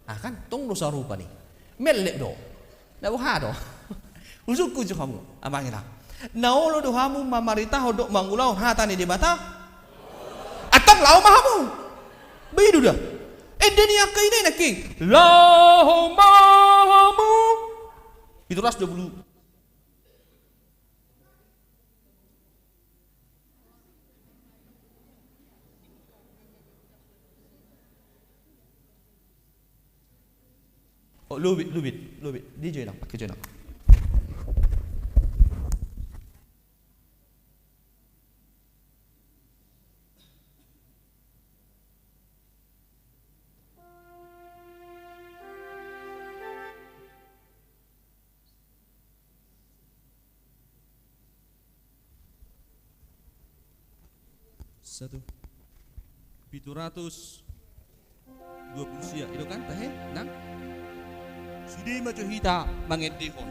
Ah, kan, tong do sarupa ni. Mellep do. Na boha do. Husungkun jo hamu. Amang inang. Na olo do hamu mamaritahon dohot mangulahon hata ni Debata? Antong laho ma hamu. Begitu da. Ende ni angka i nangkin. Laho ma hamu. Pitu ratus dua puluh. Oh, lobit, lobit, lobit. Dia jo inang, pakai jo inang. Satu. Pitu ratus dua puluh sia. I do kan, tahe? Nang? Sude ma jo hita mangendehon.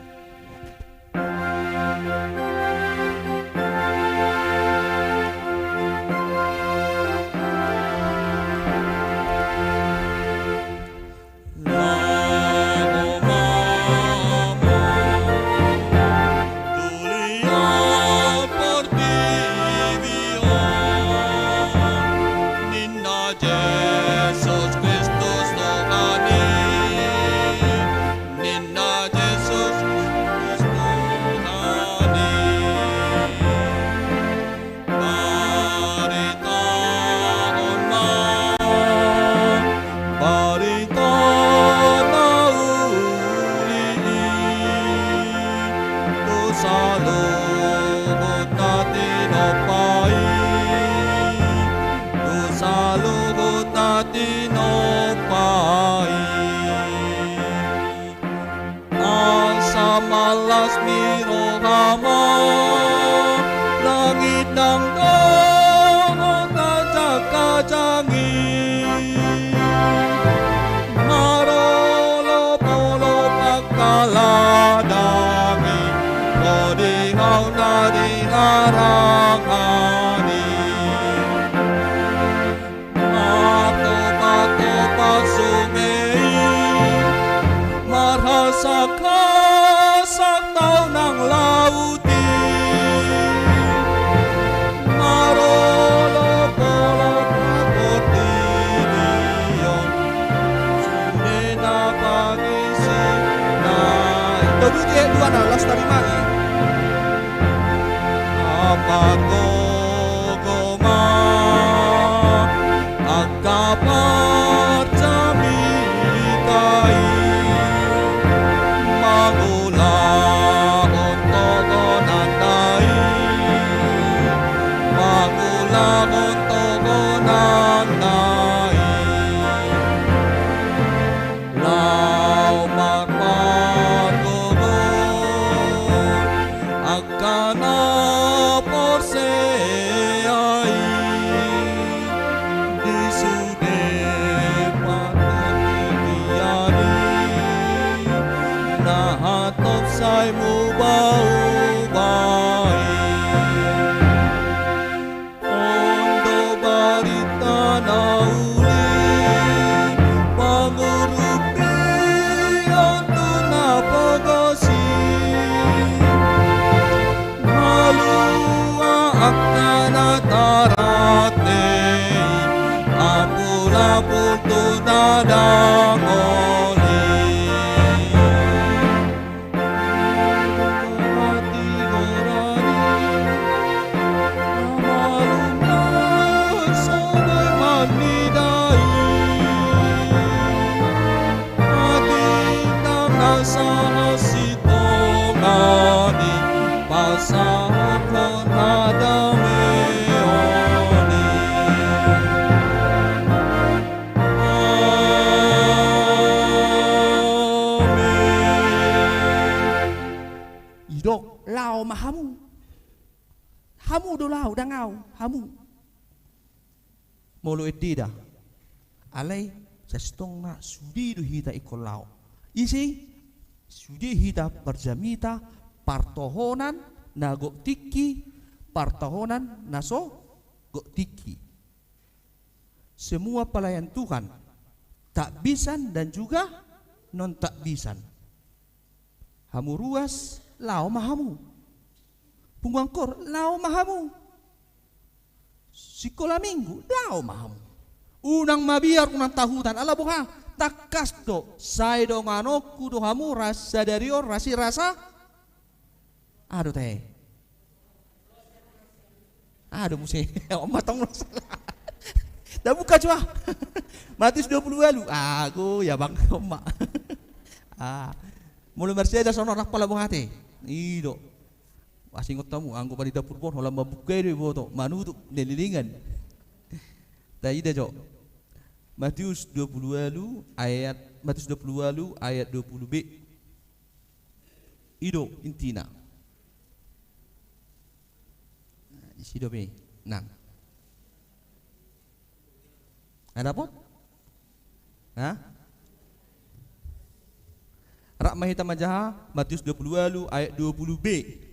Mallas ni roha ma, langit nang dohot kajang-kajang i. Marolop-olop angka ladang i, ro di hau na dinarangan i. Martopak-topak sunge i, marhasak-hasak tao nang laut i. Marolop-olop na portibi on, sude na pangisina i. Tolu, tiga, dua, na laos tarima i. Margogo ma angka parjamita i, mangulahon togonanna i, mangulahon togonanna i. Laho margogo angka na porsea i, di sude partingkian i, na hatop sai muba-uba i. On do barita na uli, pangurupion tu na pogos i. Malua angka na tarate i, ampul-ampul tu na dangol i. Didok, laho ma hamu. Hamu do laho, ndang au, hamu. Molo ende da. Alai sasintongna sude do hita ingkon laho. Ise i? Sude hita parjamita partohonan na gok tingki, partohonan na so gok tingki. Semua pelayan Tuhan, takbisan dan juga non takbisan. Hamu ruas, laho ma hamu. Punguan koor, laho ma hamu. Sikola minggu, laho ma hamu. Unang mabiar, unang tahutan. Ala boha, tangkas do, sai donganonku do hamu, ras sadari on, ras i rasa. Aha do tahe? Aha do muse? On ma tong. Dah buka coba. Matius dua puluh walu. Ago ya bang, on ma. Ah. Molo marsiajar songon on, rap ala boha ate. I do. Asi ingot hamu, anggo padi dapur bon, holan mambuka i do iboto, manutup, nelilingan. Taida jo. Matius dua puluh walu ayat, Matius dua puluh walu ayat dua puluh B. I do intina. Nah, disi do be. Nang. Ai dapot? Hah? Rap ma hita manjaha Matius dua puluh walu ayat dua puluh B.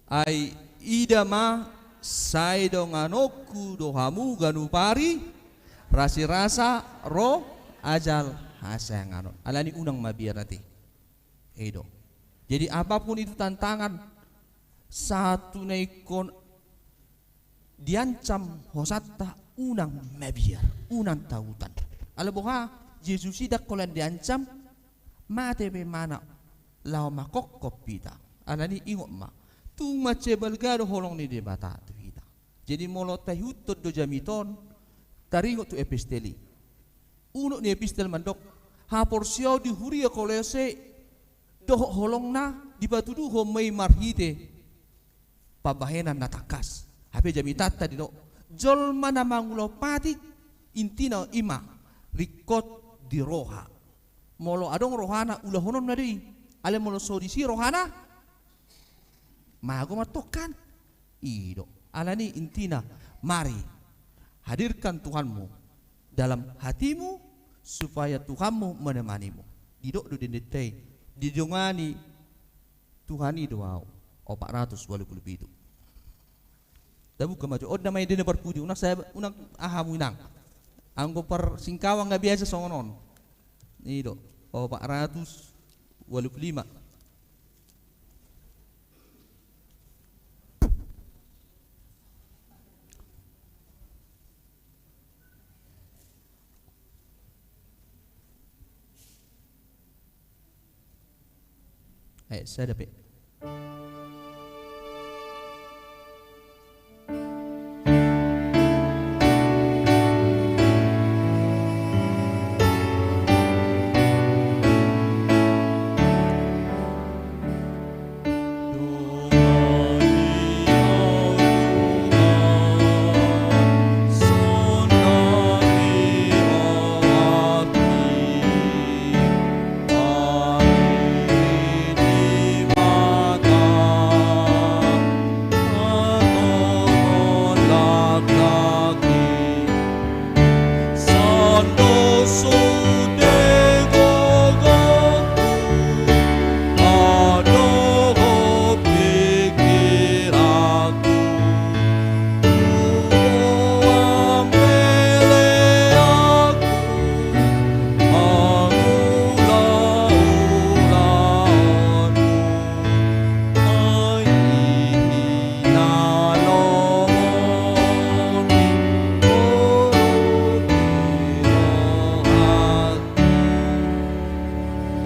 Ai ida ma, sai donganonku do hamu ganup ari, ras i rasa ro ajal hasaongaron. Alani unang mabiar ate. I do. Jadi apapun itu tantangan, satu na ingkon diancam hosanta, unang mabiar, unang tahutan. Ala boha, Jesus i ndang holan diancam, mate pe imana laho mangkophop hita. Alani ingot ma, tung mansai balga do holong ni Debata tu hita. Jadi molo taihuthon do jamita on, taringot tu epistel i. Unok ni epistel mandok, haporseaon di huria Kolose dohot holongna dipatuduhon ma i marhite pambahenan na tangkas. Hape jamitanta didok, jolma na mangulahon patik, intina i ma ringkot di roha. Molo adong rohana, ulahononna do i. Alai molo so disi rohana, mago mantongkan. I do. Alani intina, mari hadirkan Tuhanmu dalam hatimu, supaya Tuhanmu menemanimu. Didok do di denta i, didongani Tuhan i do au. Opat ratus walu pulu pitu. Tabuka ma jo. On nama ende na parpudi, unang saya, unang aha hamu inang. Anggo par Singkawang nga biasa songon on. I do, opat ratus walu pulu lima. Eh, sada pe.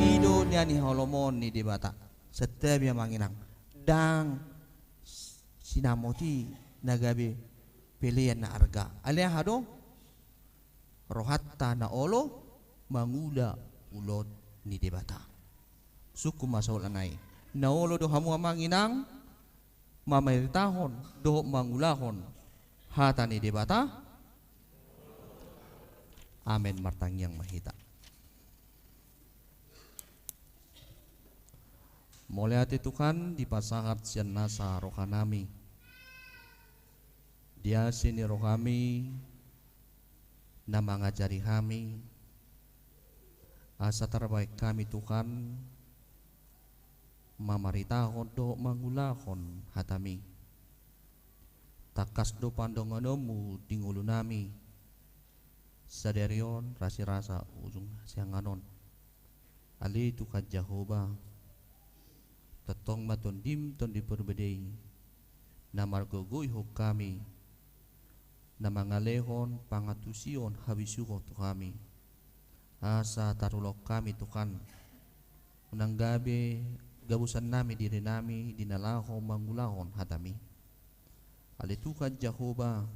I do nian ni halomoan ni Debata. Santabi amang inang. Ndang sinamot i na gabe pelean na arga. Alai aha do? Rohanta na olo mangula ulaon ni Debata. Sungkun ma saotik nai. Na olo do hamu amang inang mamaritahon dohot mangulahon hata ni Debata? Amen. Martangiang ma hita. Mauliate Tuhan, dipasahat sian nasa rohanami di asi ni rohami na mangajari hami, asa tarbahen hami Tuhan mamaritahon dohot mangulahon hatami. Tangkas do pandonganonmu di ngolunami sadari on ras i rasa ujung siangan on. Ale Tuhan Jahowa, tongtong ma Tondim Tondi Parbadai na margogoihon hami, na mangalehon pangantusion habisuhon tu hami. Asa tarulahon hami Tuhan, unang gabe gabusannami dirinami di na laho mangulahon hatami. Ale Tuhan Jahowa,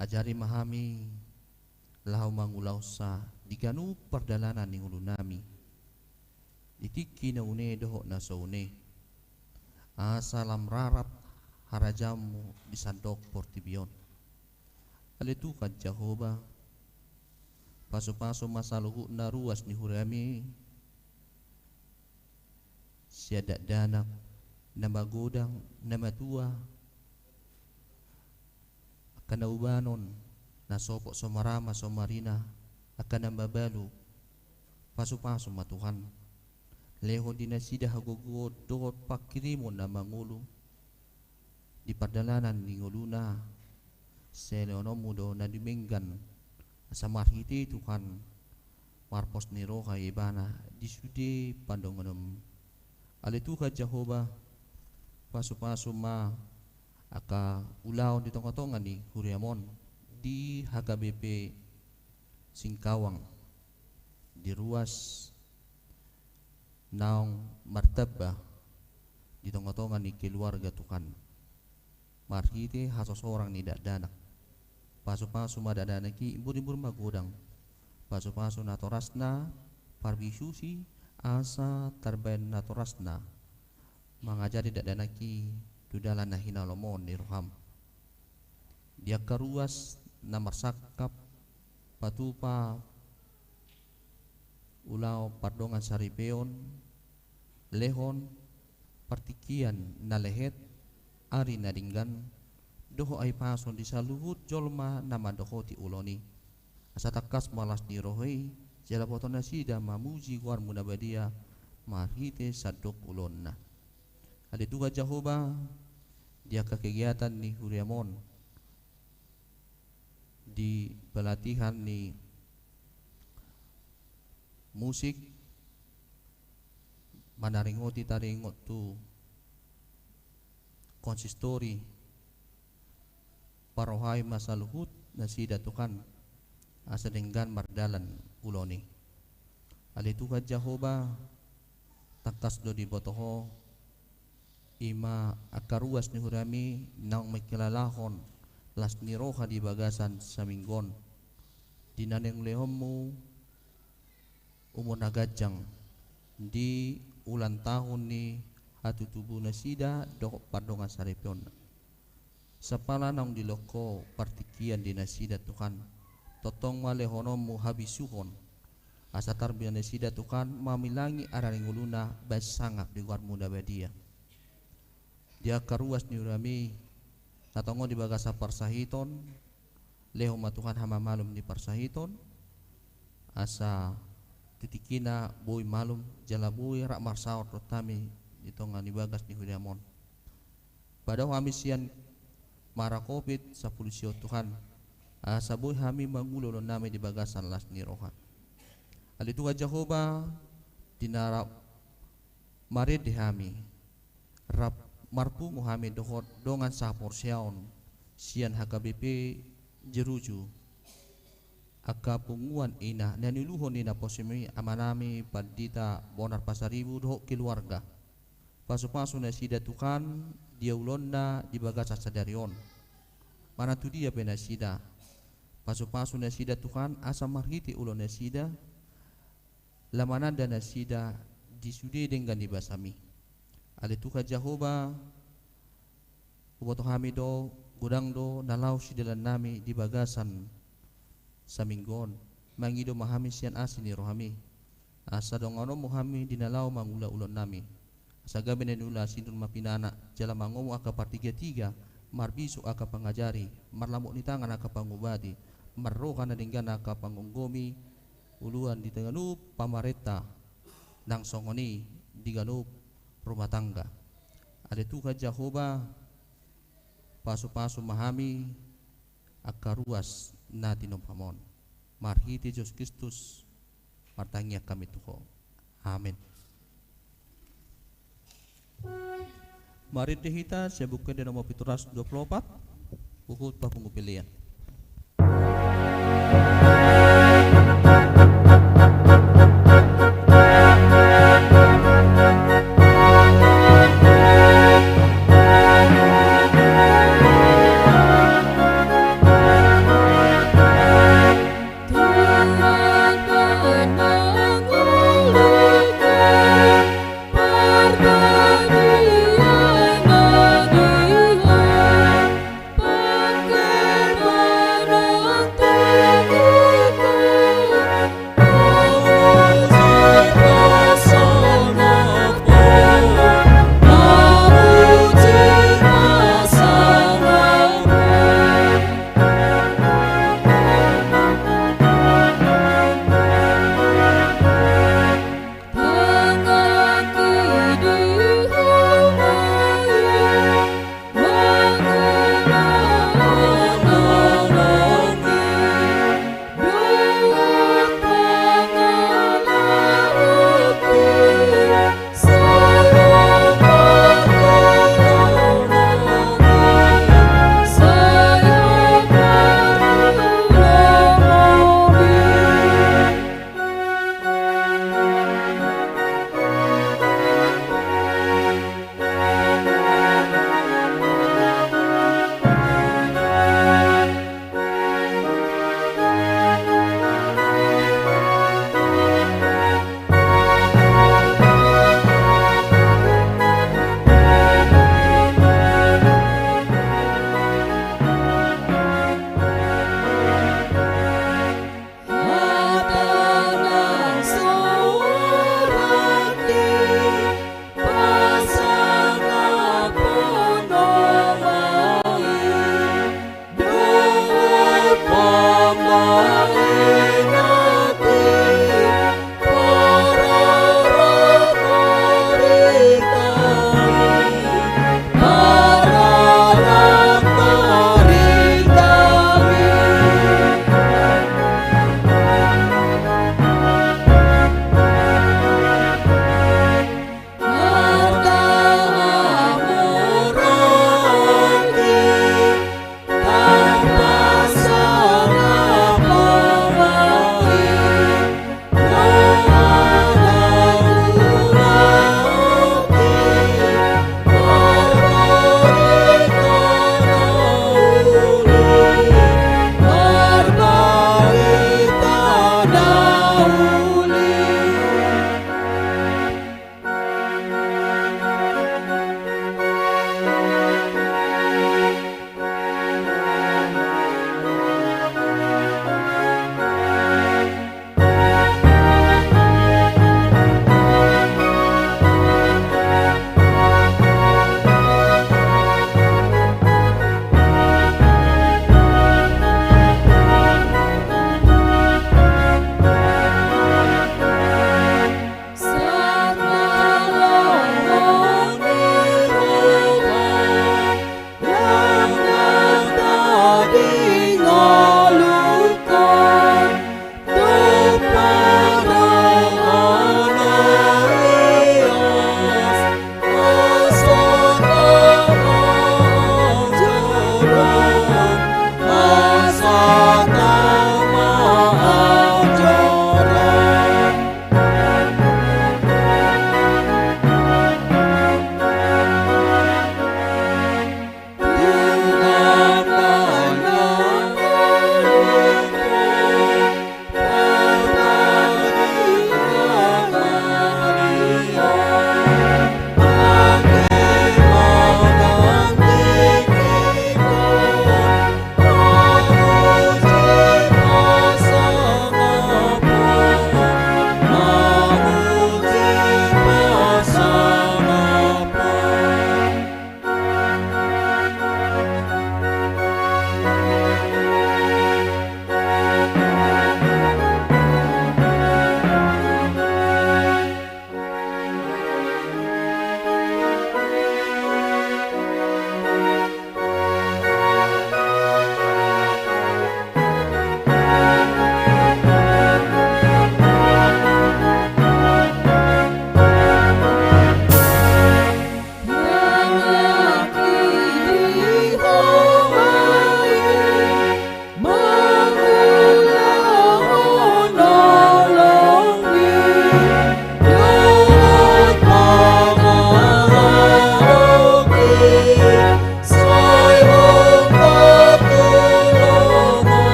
ajari ma hami laho mangulahonsa di ganup pardalanan ni ngolunami, di tingki na une dohot na so une, asa lam rarap harajaonmu di sandok portibi on. Ale Tuhan Jahowa, pasupasu ma saluhutna ruas ni huriami, sian dakdanak, na magodang, na matua, angka na ubanon, na sopot so marama so marina, angka na mabalu, pasupasu ma Tuhan. Lehon di nasida hagogoon dohot panghirimon na mangolu di pardalanan ni ngoluna, sai lehononmu do na dumenggan, asa marhite Tuhan, marpos ni roha ibana di sude pandonganonmu. Ale Tuhan Jahowa, pasupasu ma angka ulaon di tongatonga ni huriam on di H K B P Singkawang, di ruas naung martamba di tongatonga ni keluarga Tuhan, marhite hasosorang ni dakdanak. Pasupasu ma dakdanak i, imbur-imbur magodang. Pasupasu natorasna, parbisuhi, asa tarbahen natorasna mangajari dakdanak i tu dalan na hinalomohon ni roham. Di angka ruas na marsangkap patupa ulaon pardongansaripeon, lehon partingkian na lehet, ari na denggan, dohot hahipason di saluhut jolma na mandohoti ulaon i. Asa tangkas ma las ni roha i, jala boto nasida mamuji goarmu na badia marhite sandok ulaonna. Ale Tuhan Jahowa, di angka kegiatan ni huriam on, di pelatihan ni musik, manaringoti taringot tu konsistori, parrohai ma saluhut nasida Tuhan, asa denggan mardalan ulaon i. Ale Tuhan Jahowa, tangkas do diboto Ho, i ma angka ruas ni huriam i naung mangkilalahon las ni roha di bagasan saminggu on, di na naeng lehonmu umur na ganjang di ulang tahun ni hatutubu nasida dohot pardongansaripeonna. Sapala naung dilehon Ho partingkian di nasida Tuhan, tongtong ma lehononmu habisuhon, asa tarbia nasida Tuhan mamilangi ari ni ngoluna bahen sangap di goarmu na badia. Di angka ruas ni huriam i, na tongon di bagasan parsahiton, lehon ma Tuhan hamamalum ni parsahiton, asa di tingkina boi malum, jala boi rap marsaor dohot hami di tonga ni bagas ni huriam on. Padao hami sian mara covid sampulu sia on Tuhan, asa boi hami mangula ulaonnami di bagasan las ni roha. Ale Tuhan Jahowa, di na rap marende hami, rap marpungu hami dohot dongan sahaporseaon sian H K B P Jeruju, angka punguan i na niuluhon ni naposomi amanami Pandita Bonar Pasaribu dohot keluarga. Pasupasu nasida Tuhan di ulaonna di bagasan sadari on. Manang tudia pe nasida, pasupasu nasida Tuhan asa marhite ulaon nasida, lam mananda nasida di sude denggan ni basam i. Ale Tuhan Jahowa, huboto hami do, godang do na laho sidalannami di bagasan saminggu on. Mangido ma hami sian asi ni roham i, asa donganonmu hami di na laho mangula ulaonnami. Asa gabe na niula sinur ma pinana, jala mangomo angka partigatiga, marbisuk angka pangajari, marlambok ni tangan angka pangubati, marroha na denggan angka panggomgomi, uluan di ganup pamarenta, nang songon i di ganup rumah tangga. Ale Tuhan Jahowa, pasupasu ma hami angka ruas na tinompam on. Marhite Jesus Kristus, martangiang hami tu Ho. Amen. Marende hita sian Buku Ende nomor pitu ratus dua pulu opat, huhut papungu pelean.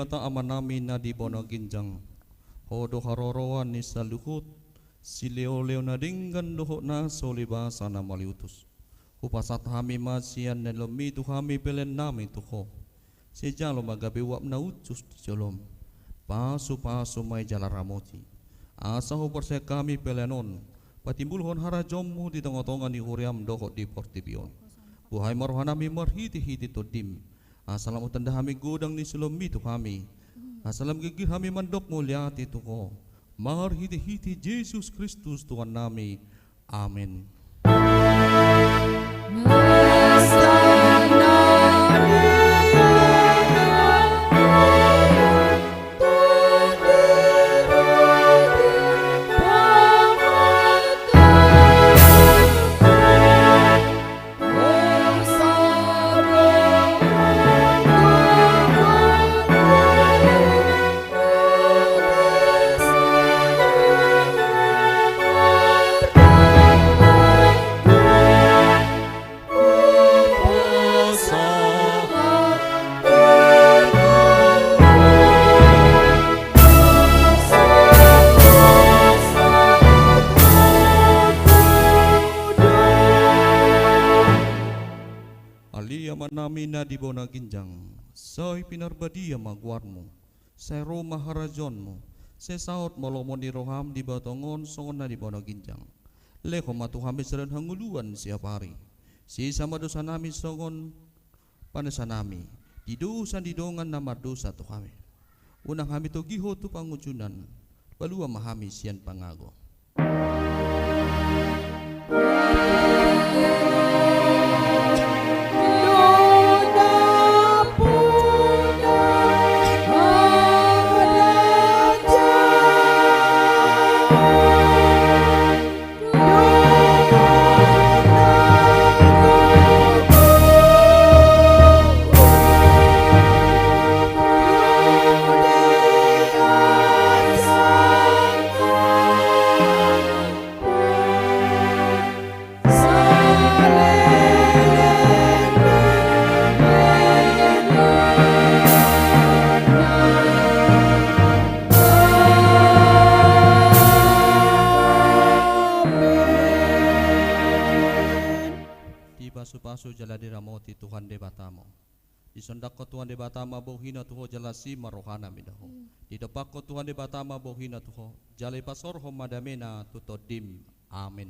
Debata Amanami na di banua ginjang. Ho do haroroan ni saluhut silehonlehon na denggan dohot na so ulibasa na mauliutus. Hupasahat hami ma sian na nilehonmi tu hami peleannami tu Ho. Sai jalo ma gabe uap na uncus di jolom. Pasupasu ma i jala ramoti, asa huparsae hami pelean on patimbulhon harajaonmu di tongatonga ni huriam dohot di portibi on. Buhai ma rohanami marhitehite Tondim, asa lam hutanda hami godang ni silehonmi tu hami, asa lam girgir hami mandok mauliate tu Ho, marhitehite Jesus Kristus Tuhannami. Amen. Ale Amanami na di banua ginjang, sai pinarbadia ma goarmu. Sai ro ma harajaonmu. Sai saut ma lomo ni roham di banua tonga on songon na di banua ginjang. Lehon ma tu hami sadari on hangoluan siapari. Sesa ma dosanami songon panesanami di dosa ni dongan na mardosa tu hami. Unang hami togihon tu pangunjunan. Palua ma hami sian pangago. Dipasupasu jala diramoti Tuhan Debatamu. Disondangkon Tuhan Debata ma bohina tu ho jala asi ma rohana mida ho. Hmm. Didompakkon Tuhan Debata ma bohina tu ho jala ipasaorhon ma damena tu tondim. Amen.